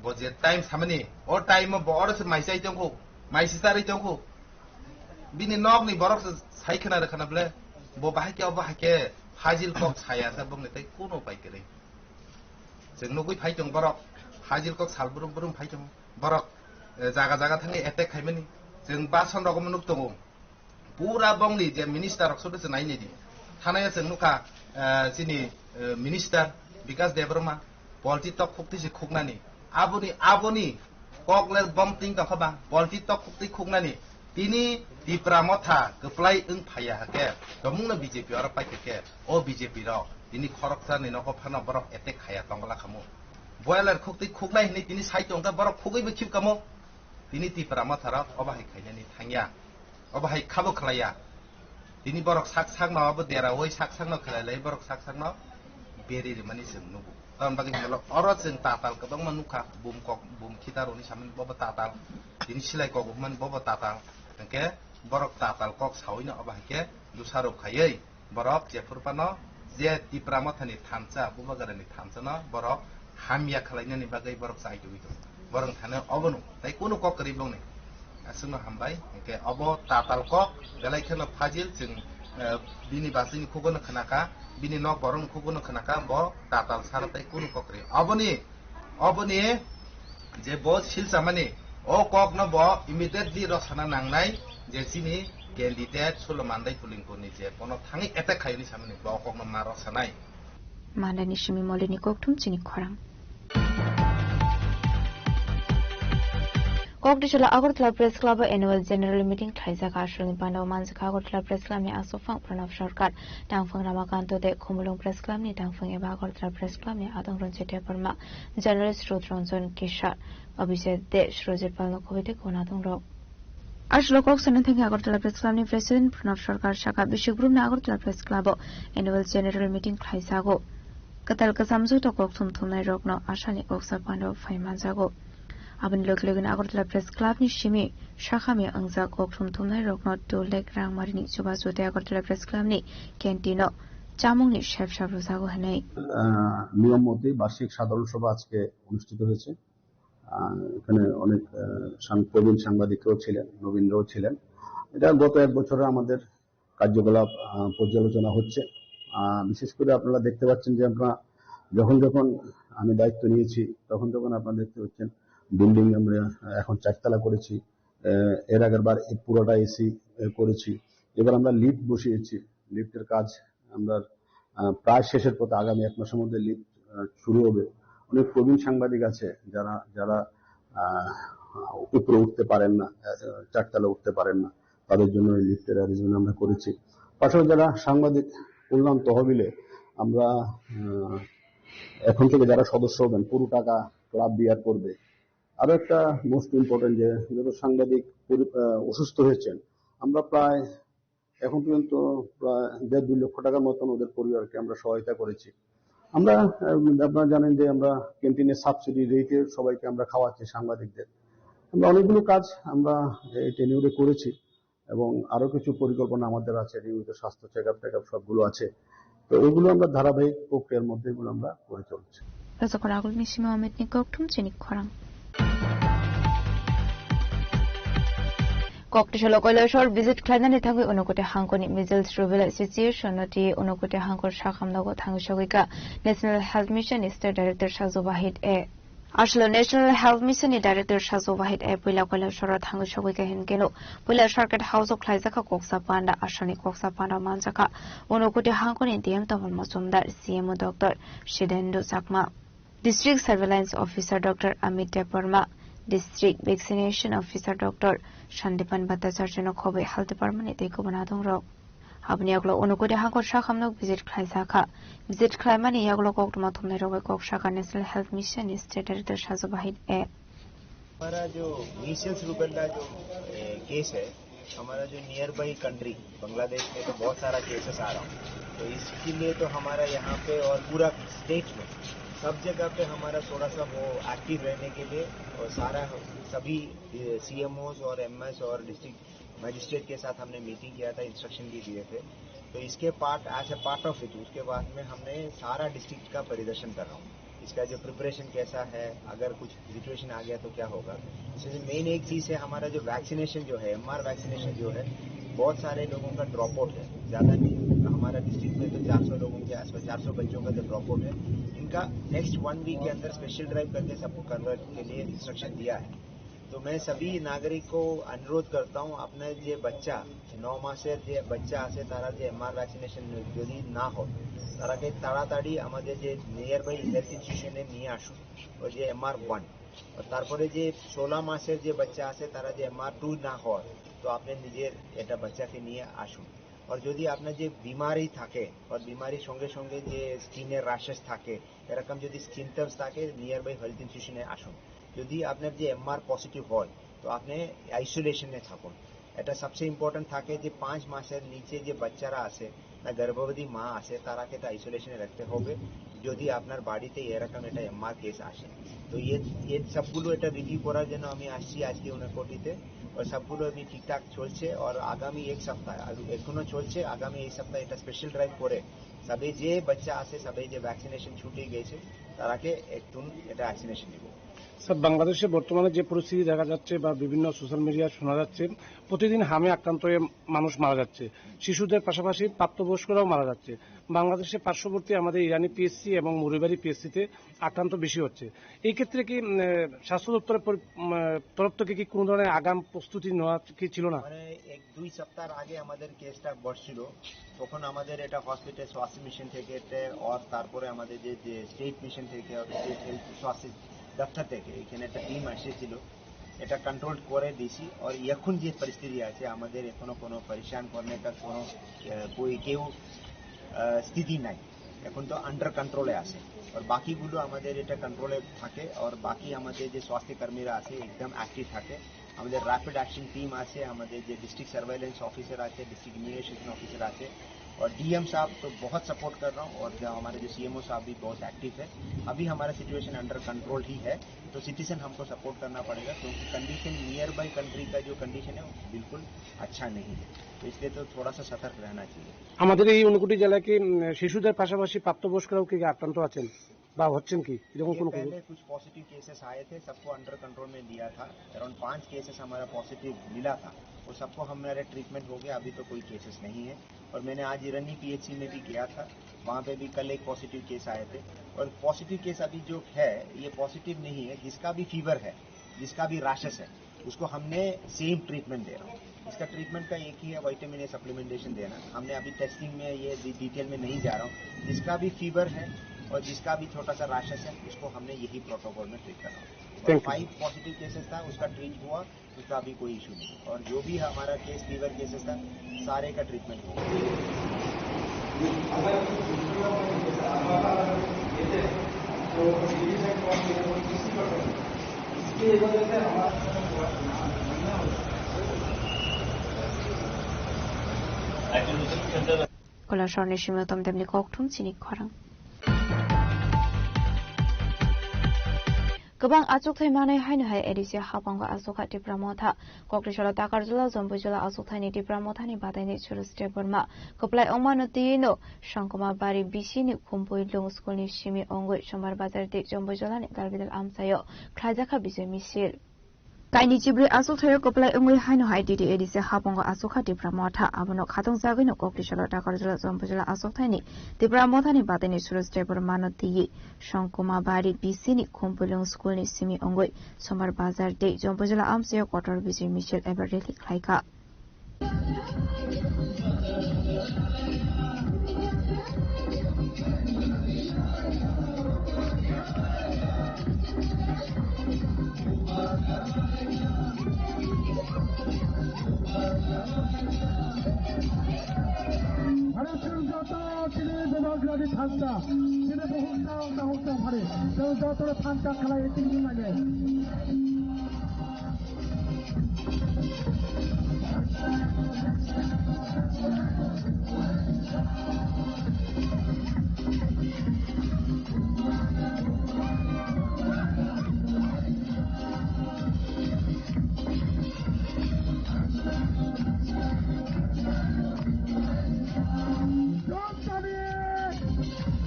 Bo je time samani, o time o bo oro se mai chai tongkhu, mai se charwi tongkhu. Bini nokni borok se sai khna rwkha na ble, bo bahai khe, obo hai khe phajil kok saya sa bongni tei kuno pai kwrwi. Chwng nugwi phai tong borok, phajil kok sal brum brum phai tong borok, eh, jaga jaga thangwi attack khaimani. Chwng bason rok nuk tongo. Pura bongni je minister rok soto se nai nai di. Thanaya chwng nukha, eh, chini, eh, minister Bikas Debbarma, polti tok khukti se khuknani. Aboni, aboni kok le bom ting tongkha ba, polti tok khukti khuknani. Tini Tipra Motha kwplai wng phaiya hakhe, tomungno B J P oro paikha khe, o B J P rok tini khoroksa ni nogo phano borok attack khaya tongla khamu. Boiler khukti khuknai hinwi tini sai tongkha borok khugwi bo khip kamo. Tini Tipra Motha rok obo hai khainani thangya. Obo hai khabo khlaiya. Tini borok sak sakno abo deraui sak sakno khlai lai, borok sak sakno beri rimani chwng nugo. Tamoni bagwi hwnwi oro chwng tatal kwbangma nukha, bum kok, bum khitaroni samani bobo tatal. Tini silai kok hwnmani bobo tatal. Hwnkhe borok tatal kok saui no obo hai khe dusarok khaiwi borok jephuru phano je Tipra Mothani thansa, Bubagrani thansano borok hamya khlainani bagwi borok chai tugwi tongo. Borok thani obono tei kunu kok kwrwi bongni. Aswkno hambai, hwnkhe obo tatal kok, belai kheno phajil chwng, eh, bini bachini khugono khnakha, bini nok borokni khugono khnakha, bo tatal sara tei kunu kok kwrwi. Oboni Oboni je bo silchamani, o kokno bo immediately rosana nangnai je chini candidate Sulo Mandai Pulingpurni je bono thangwi attack khaiyani samani, bo o kokno ma rosanai. Mandani simi molini kokthum chini khorang. Kokdisala Agartala Press Club o Annual General Meeting khlaijak. Asolni pandao manjakha Agartala Press Club ni aswk phang Pranab Sarkar, tangphang Ramakanto de, Khumulwng Press Club ni tangphang eba Agartala Press Club ni adong Ranjit Debbarma, Journalist Rudranjan Kishar, Abhishek De, Surajit Pal no khobwi tei khuna tongrok. Aswk kok sanani thangwi Agartala Press Club ni President Pranab Sarkar sakha, bisi group ni Agartala Press Club o Annual General Meeting khlaijago. Kwtal kwcham joto kok thum thumnai rokno asani kok sa pano phai manjago. Aboni logi logi no Agartala Press Club ni simi sakha mi wngjak kok thum thumnai rokno two lakh rang marini chubachu tei Agartala Press Club ni canteen o chamung ni sep sap rwjago hinwi. আহ, নিয়ম মতেই বার্ষিক সাধারণ সভা আজকে অনুষ্ঠিত হয়েছে। আহ, এখানে অনেক, আহ, সাং-, প্রবীণ সাংবাদিকরাও ছিলেন, নবীনরাও ছিলেন। এটা গত এক বছরের আমাদের কার্যকলাপ, আহ, পর্যালোচনা হচ্ছে। আহ, বিশেষ করে আপনারা দেখতে পাচ্ছেন যে আমরা যখন যখন আমি দায়িত্ব নিয়েছি, তখন তখন আপনারা দেখতে পাচ্ছেন বিল্ডিং আমরা এখন চারতলা করেছি। আহ, এর আগের বার এই পুরোটা এসি, আহ, করেছি। এবার আমরা লিফট বসিয়েছি, লিফটের কাজ আমরা, আহ, প্রায় শেষের পথে, আগামী এক মাসের মধ্যে লিফট, আহ, শুরু হবে। অনেক প্রবীণ সাংবাদিক আছে যারা, যারা, আহ, উপরে উঠতে পারেন না, আহ, চারতলা উঠতে পারেন না, তাদের জন্য এই লিফটের অ্যারেঞ্জমেন্ট আমরা করেছি। পাশাপাশি যারা সাংবাদিক কল্যাণ তহবিলে আমরা, আহ, এখন থেকে যারা সদস্য হবেন, পুরো টাকা ক্লাব বিয়ার করবে। আরো একটা মোস্ট ইম্পর্টেন্ট, যে যত সাংবাদিক পরি-, আহ, অসুস্থ হয়েছেন, আমরা প্রায় এখন পর্যন্ত প্রায় দেড় দুই লক্ষ টাকার মতন ওদের পরিবারকে আমরা সহায়তা করেছি। আমরা, আহ, আপনারা জানেন যে আমরা ক্যান্টিনে সাবসিডি রেটে সবাইকে আমরা খাওয়াচ্ছি সাংবাদিকদের। আমরা অনেকগুলো কাজ আমরা এই টেনিউরে করেছি এবং আরো কিছু পরিকল্পনা আমাদের আছে, নিয়মিত স্বাস্থ্য চেক আপ টেক আপ সবগুলো আছে। তো ওগুলো আমরা ধারাবাহিক প্রক্রিয়ার মধ্যে এগুলো আমরা করে চলছি। Rajak Ragul ni simi Amit ni kokthum chini khorang. Kokthum salo Kailasor visit khlainani thangwi Unakoti hangkoni Measles Rubella Association no twi Unakoti hangkor sakhamnago thangwi sogwi ka National Health Mission ni State Director Sajo Wahid A. Aswlo National Health Mission ni Director Sajo Wahid A puila Kailasor o thangwi sogwi ka hinkeno puila Circuit House o khlaijak kha koksa panda, aswkni koksa panda manjak kha Unakoti hangkoni D M Tamal Majumdar, C M O Doctor Shidendra Chakma, District Surveillance Officer Doctor Amit Debbarma, District Vaccination Officer Doctor Sandipan Bhattacharya no khobwi Health Department ni tei kubun adongrok. Aboni yagulo Unakoti hangkor sakhamno visit khlaijak kha. Visit khlaimani yagulo koktwma thumnairok bai kok sakha National Health Mission ni State Director Sajo Wahid A. हमारा जो measles rubella जो, ए, केस है, हमारा जो near by country Bangladesh में तो बहुत सारा केसेस आ रहा है, तो इसके लिए तो हमारा यहाँ पे और पूरा स्टेट में सब जगह पे हमारा थोड़ा सा वो एक्टिव रहने के लिए और सारा सभी सीएमओज और एमएस और डिस्ट्रिक्ट मजिस्ट्रेट के साथ हमने मीटिंग किया था, इंस्ट्रक्शन भी दिए थे। तो इसके part, as a part of it, उसके बाद में हमने सारा डिस्ट्रिक्ट का परिदर्शन कर रहा हूँ। इसका जो प्रिपरेशन कैसा है, अगर कुछ सिचुएशन आ गया तो क्या होगा। इसमें मेन एक चीज़ है, हमारा जो वैक्सीनेशन जो है, एमआर वैक्सीनेशन जो है, बहुत सारे लोगों का ड्रॉप आउट है, ज़्यादा नहीं। हमारा डिस्ट्रिक्ट में तो चार सौ लोगों के आसपास, चार सौ बच्चों का जो ड्रॉप आउट है, इनका नेक्स्ट वन वीक के अंदर स्पेशल ड्राइव करके सबको कन्वर्ट के लिए इंस्ट्रक्शन दिया है। तो मैं सभी নাগরিক को अनुरोध करता हूँ, আপনার যে বাচ্চা, নয় মাসের যে বাচ্চা আছে, তারা যে এমআর ভ্যাকসিনেশন যদি না হয়, তারাকে তাড়াতাড়ি আমাদের যে নিয়ার বাই হেলথ ইনস্টিটিউশনে নিয়ে আসুন, ওই যে এমআর ওয়ান। আর তারপরে যে ষোলো মাসের যে বাচ্চা আছে, তারা যে এমআর টু না হয়, তো আপনি নিজের এটা বাচ্চাকে নিয়ে আসুন। আর যদি আপনার যে বিমারি থাকে, আর বিমারির সঙ্গে সঙ্গে যে স্কিনের র্যাশেস থাকে, এরকম যদি সিমটমস থাকে, নিয়ার বাই হেলথ ইনস্টিটিউশনে আসুন। যদি আপনার যে এমআর পজিটিভ হয়, তো আপনি আইসোলেশনে থাকুন। এটা সবচেয়ে ইম্পর্টেন্ট থাকে যে পাঁচ মাসের নিচে যে বাচ্চারা আছে, না গর্ভবতী মা আছে, তারাকে তো আইসোলেশনে রাখতে হবে। যদি আপনার বাড়িতে এরকম একটা এমআর কেস আসে, তো এ, এ সবগুলো এটা রিভিউ করার জন্য আমি আসছি আজকে ঊনকোটিতে। আর সবগুলো এমনি ঠিকঠাক চলছে। আর আগামী এক সপ্তাহ, আর এখনো চলছে, আগামী এক সপ্তাহ এটা স্পেশাল ড্রাইভ করে সবে যে বাচ্চা আছে, সবে যে ভ্যাকসিনেশন ছুটে গেছে, তারাকে একদম এটা ভ্যাকসিনেশন দিব। স্যার, বাংলাদেশে বর্তমানে যে পরিস্থিতি দেখা যাচ্ছে বা বিভিন্ন সোশ্যাল মিডিয়ায় শোনা যাচ্ছে, প্রতিদিন হামে আক্রান্ত হয়ে মানুষ মারা যাচ্ছে, শিশুদের পাশাপাশি প্রাপ্তবয়স্করাও মারা যাচ্ছে। বাংলাদেশের পার্শ্ববর্তী আমাদের ইরানি পিএসসি এবং মরিবাড়ি পিএসসিতে আক্রান্ত বেশি হচ্ছে। এই ক্ষেত্রে কি, উম, আহ, স্বাস্থ্য দপ্তরের পরি-, উম, আহ, তরফ থেকে কি কোনো ধরনের আগাম প্রস্তুতি নেওয়া কি ছিল না? মানে এক দুই সপ্তাহ আগে আমাদের কেসটা বাড়ছিল, তখন আমাদের এটা হসপিটাল স্বাস্থ্য মিশন থেকে একটা, আর তারপরে আমাদের যে, যে স্টেট মিশন থেকে, আর স্টেট হেলথ স্বাস্থ্য দপ্তর থেকে এখানে একটা টিম এসেছিল, এটা কন্ট্রোল করে দিছি। আর এখন যে পরিস্থিতি আছে, আমাদের এখনো কোনো পরেশান করনে কা কোনো, আহ, কই কেউ, আহ, স্থিতি নাই। এখন তো আন্ডার কন্ট্রোলে আছে। আর বাকিগুলো আমাদের এটা কন্ট্রোলে থাকে। আর বাকি আমাদের যে স্বাস্থ্যকর্মীরা আছে, একদম অ্যাক্টিভ থাকে। আমাদের র‍্যাপিড অ্যাকশন টিম আছে, আমাদের যে ডিস্ট্রিক্ট সার্ভেইলেন্স অফিসার আছে, ডিস্ট্রিক্ট ইমিউনাইজেশন অফিসার আছে, और डीएम साहब तो बहुत सपोर्ट कर रहा हूँ, और जो हमारे जो सीएमओ साहब भी बहुत एक्टिव है। अभी हमारा सिचुएशन अंडर कंट्रोल ही है, तो सिटीजन हमको सपोर्ट करना पड़ेगा, क्योंकि कंडीशन नियर बाय कंट्री का जो कंडीशन है, वो बिल्कुल अच्छा नहीं है। तो इसलिए तो थोड़ा सा सतर्क रहना चाहिए। আমাদের এই ঊনকোটি জেলায় কি, উম, শিশুদের পাশাপাশি প্রাপ্তবয়স্করাও কি আক্রান্ত আছেন বা হচ্ছেন কি, এরকম ये কোনো খবর? पहले कुछ पॉजिटिव केसेस आए थे, सबको अंडर कंट्रोल में लिया था। अराउंड पांच केसेस हमारा पॉजिटिव मिला था, वो सबको हमारा ट्रीटमेंट हो गया, अभी तो कोई केसेस नहीं है। और मैंने आज इरानी पीएचसी में भी गया था, वहाँ पे भी कल एक पॉजिटिव केस आए थे। और पॉजिटिव केस अभी जो है, ये पॉजिटिव नहीं है, जिसका भी फीवर है, जिसका भी रैशेस है, उसको हमने सेम ट्रीटमेंट दे रहा हूँ। इसका ट्रीटमेंट का एक ही है, विटामिन ए सप्लीमेंटेशन देना। हमने अभी टेस्टिंग में ये डि-, डिटेल में नहीं जा रहा हूँ। जिसका भी फीवर है और जिसका भी छोटा सा रैशेस है, उसको हमने यही प्रोटोकॉल में ट्रीट करना है। और Thank you. Five positive cases था, उसका ट्रीट हुआ, उसका अभी कोई इशू नहीं। और जो भी हमारा केस, फीवर केसेस था, सारे का ट्रीटमेंट हुआ। अगर दूसरों में जैसे हमारा ये थे, तो ये भी साइड कौन से, तो किसी का नहीं। इसलिए ये बोलते थे, हमारा Kolasor ni simi tom temni kokthum chini khorang. Kwbang achukthai manwi haino hai A D C hapango achukha Tipra Motha. Koktisalo Takarjala, Jompuijala achukthai ni Tipra Motha ni bataini Suraj Debbarma. Kwplai ongmano tiyino Sangkoma Bari B C ni Khumpui Lung School ni simi ongwi Sombar Bazar tei Jompuijala ni Dalbidal amchaio khlaijakha bijoi misil. Kaini chibrwi achukthai o kwplai wngwi haino hai T T A D C hapango achukha Tipra Motha. Abono khatung jagwino Koktisalo Takarjala Jompuijala achukthai ni Tipra Motha ni bataini Suraj Debbarma no twiwi Sangkoma Bari B C ni Khumpui Lung School ni simi wngwi Sombar Bazar tei Jompuijala amchaio kotor bijoi misil eba rally khlaikha. Bharot joto tini bubagrani thangsa, tini buhuksa ongna huksa phari, joto thangsa khlai tini mane.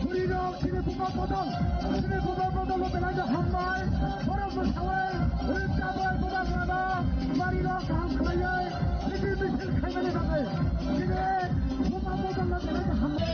Khuri rok chini buba bodol, chini buba bodol no belai no hambai, borok mwsawai, rwchapwai buba grano, bari rok kaham khlaiwi, misil misil khaimani bagwi, chini buba bodol no belai no hambai.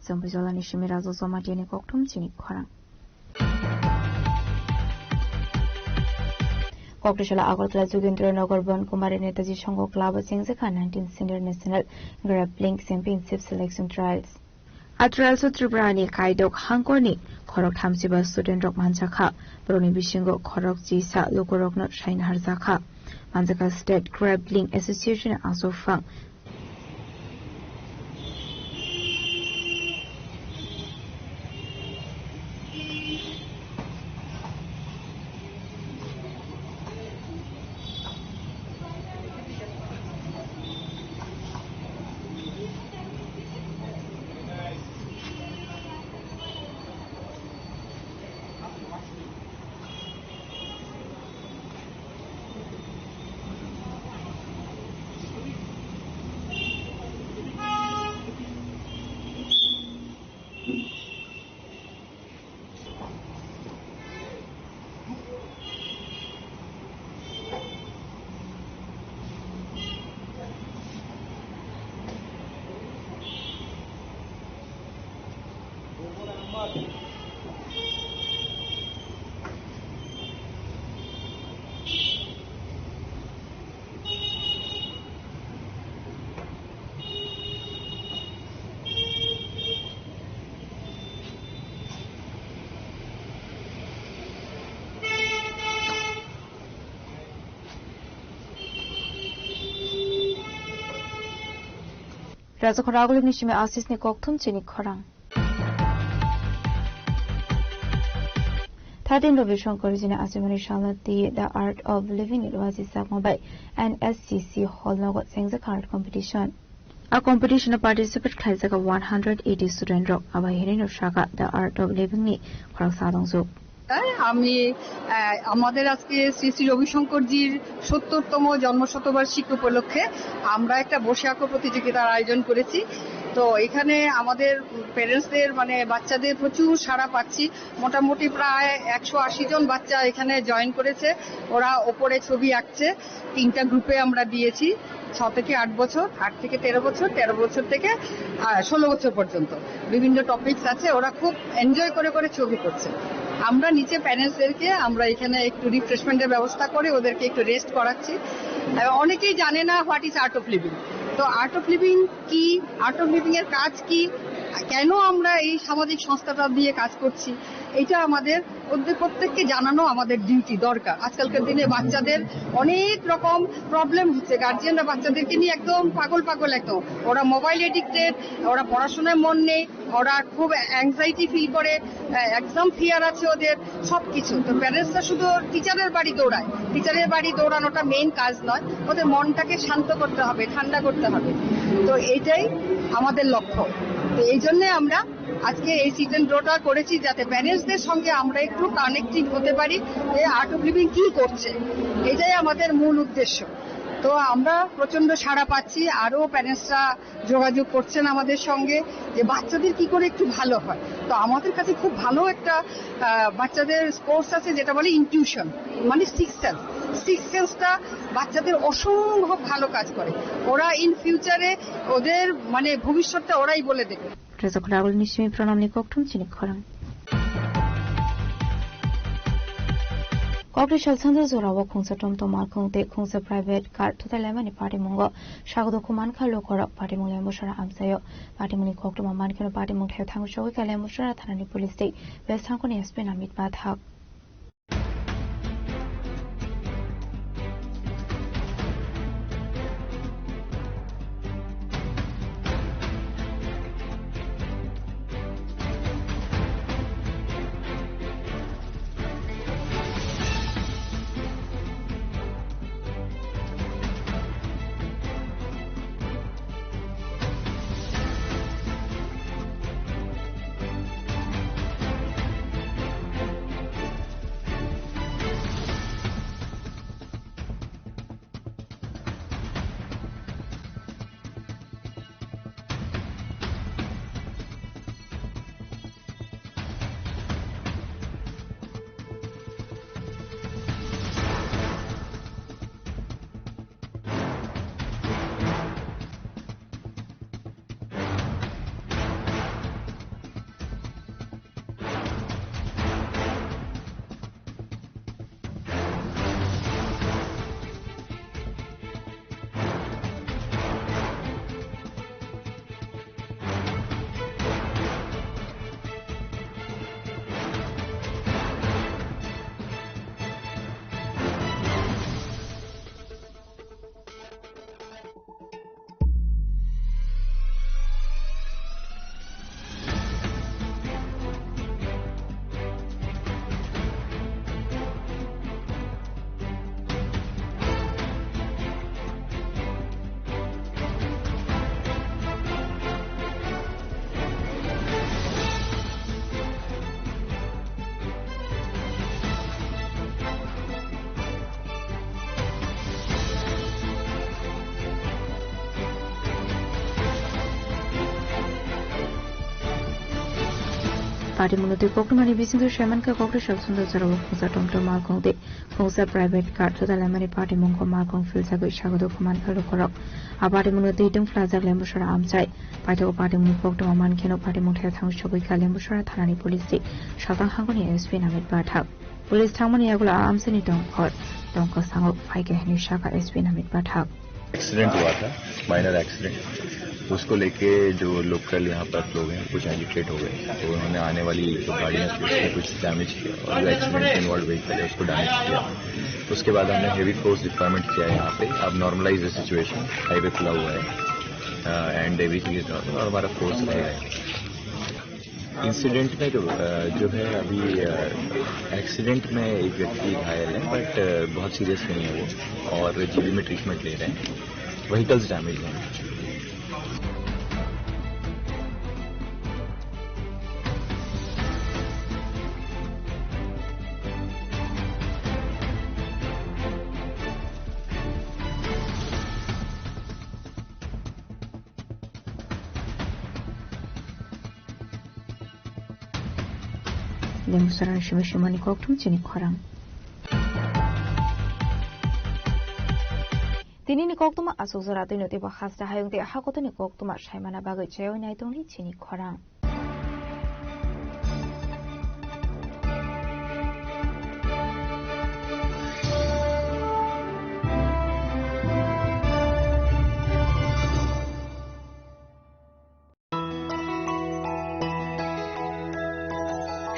Jompuijala ni simi Raja Jamatia ni kokthum chini khorang. Koktisala Agartala Jogendra Nagar Bon Kumari Netaji Songho Club o chengjakha nineteenth Senior National Grappling Championship Selection Trials. A trials o Tripura ni kaidok hangkor ni khorok thamsiba student rok manjakha. Borokni bisingo khorok chisa lukurokno saina harjakha. Manjakha State Grappling Association ni aswk phang. Rajakhor Agulini simi Asisni kokthum chini khorang. Thirteen Ravi Shankar jini achimani salati The Art of Living ni rwajak bai N S C C hall nogo chengjak art competition. A competition o participate khlaijak one hundred eighty student rok. Abo hinwi no saka The Art of Living ni khoroksa adongjak. হ্যাঁ, আমি, আহ, আমাদের আজকে শ্রী শ্রী রবিশঙ্করজির সত্তরতম জন্ম শতবার্ষিকী উপলক্ষে আমরা একটা বসে আঁকো প্রতিযোগিতার আয়োজন করেছি। তো এখানে আমাদের প্যারেন্টসদের, মানে, বাচ্চাদের প্রচুর সাড়া পাচ্ছি। মোটামুটি প্রায় একশো আশি জন বাচ্চা এখানে জয়েন করেছে। ওরা ওপরে ছবি আঁকছে। তিনটা গ্রুপে আমরা দিয়েছি, ছ থেকে আট বছর, আট থেকে তেরো বছর, তেরো বছর থেকে, আহ, ষোলো বছর পর্যন্ত। বিভিন্ন টপিকস আছে, ওরা খুব এনজয় করে করে ছবি করছে। আমরা নিচে প্যারেন্টসদেরকে আমরা এখানে একটু রিফ্রেশমেন্টের ব্যবস্থা করে ওদেরকে একটু রেস্ট করাচ্ছি। এবং অনেকেই জানে না what is Art of Living। তো আর্ট অফ লিভিং কি, আর্ট অফ লিভিং এর কাজ কি, কেন আমরা এই সামাজিক সংস্থাটা দিয়ে কাজ করছি, এটা আমাদের ওদের প্রত্যেককে জানানো আমাদের ডিউটি দরকার। আজকালকার দিনে বাচ্চাদের অনেক রকম প্রবলেম হচ্ছে, গার্জিয়ানরা বাচ্চাদেরকে নিয়ে একদম পাগল পাগল, একদম ওরা মোবাইল এডিক্টেড, ওরা পড়াশোনায় মন নেই, ওরা খুব অ্যাংজাইটি ফিল করে, এক্সাম ফিয়ার আছে ওদের, সবকিছু। তো প্যারেন্টসরা শুধু টিচারের বাড়ি দৌড়ায়, টিচারের বাড়ি দৌড়ানোটা মেইন কাজ নয়, ওদের মনটাকে শান্ত করতে হবে, ঠান্ডা করতে হবে। তো এইটাই আমাদের লক্ষ্য। তো এই জন্য আমরা আজকে এই সিট অ্যান্ড ড্রটা করেছি, যাতে প্যারেন্টসদের সঙ্গে আমরা একটু কানেক্টিং হতে পারি, যে আর্ট অফ লিভিং কি করছে, এটাই আমাদের মূল উদ্দেশ্য। তো আমরা প্রচন্ড সাড়া পাচ্ছি, আরো প্যারেন্টসরা যোগাযোগ করছেন আমাদের সঙ্গে যে বাচ্চাদের কি করে একটু ভালো হয়। তো আমাদের কাছে খুব ভালো একটা, আহ, বাচ্চাদের কোর্স আছে, যেটা বলে ইনটিউশন, মানে সিক্স সেন্স। সিক্স সেন্সটা বাচ্চাদের অসম্ভব ভালো কাজ করে। ওরা ইন ফিউচারে ওদের, মানে, ভবিষ্যৎটা ওরাই বলে দেবে। Rwchapra agulini simi pranamni kokthum chini khorang. Kokri salsandro jorao khungsa tomtom malkhung tei khungsa private car thutai laimani patimungo sago dukhu mankha lukurok. Patimung Lembusara amchaio. Patimungni koktwma mankheno patimung thaio thangwi chogwi kha Lembusara thanani police tei West Thangkhoni S P Namit Pathak. Patimungni twi koktwmani bisingtwi saimankha, kokri salsandro jorao khungsa tomtom malkhung tei khungsa private car thutai laimani patimungno malkhung philjagwi sago dukhu mankha lukurok. A patimungno twi tungphlajak Lembusara amchai. Paithago patimungni koktwma mankheno patimung thaio thangwi chogwi kha Lembusara thanani police tei Saltang Hangkoni S P Namit Pathak. Police thangmani yagulo a amchaini tongkhor tongkha sango phaikha hinwi sakha S P Namit Pathak. Accident हुआ था, minor accident. उसको लेके जो लोकल यहाँ पर लोग हैं, कुछ एजिटेट हो गए, तो उन्होंने आने वाली जो गाड़ियाँ थी, उसको कुछ डैमेज किया और जो एक्सीडेंट में इन्वॉल्व व्हीकल है, उसको डैमेज किया। उसके बाद हमने हेवी फोर्स डिप्लॉयमेंट किया है यहाँ पे। अब नॉर्मलाइज है सिचुएशन, हाईवे खुला हुआ है। एंड एवरीथिंग इज नॉर्मल और हमारा फोर्स रहेगा। इंसिडेंट में तो अ, जो है अभी एक्सीडेंट में एक व्यक्ति घायल है, बट बहुत सीरियस नहीं है वो, और जीबी में ट्रीटमेंट ले रहे हैं। व्हीकल्स डैमेज हैं। Lemusarani simi simani kokthum chini khorang. Tinini koktuma aswk jora twi no teibo hasta hayung tei hakotoni koktuma saimana bagwi chaywi nai tongdi chini khorang.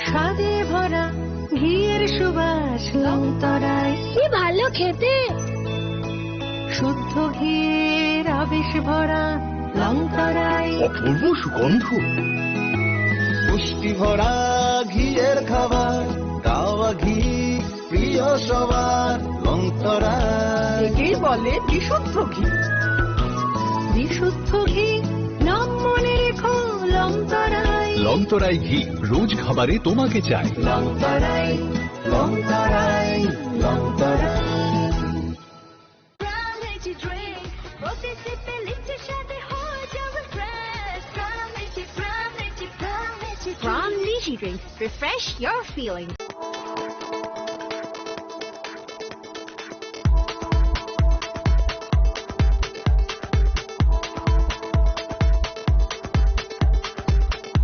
স্বাদে ভরা ঘিয়ের সুবাস লংতরায়। কি ভালো খেতে। শুদ্ধ ঘিয়ের আবেশ ভরা লংতরায়। অপূর্ব সুগন্ধ। পুষ্টি ভরা ঘিয়ের খাবার, গাওয়া ঘি প্রিয় সবার, লংতরায়। একেই বলে বিশুদ্ধ ঘি। বিশুদ্ধ ঘি, নাম মনে রেখো, লংতরায়। লংতরায় ঘি, রোজ খাবারে তোমাকে চাই। লংতরায়, লংতরায়, লংতরায়। Prime Energy Drink, প্রতি সিপে লিচুর স্বাদে হয়ে যাবে fresh. Prime Energy, Prime Energy, Prime Energy Drink। Prime Energy Drink, refresh your feelings.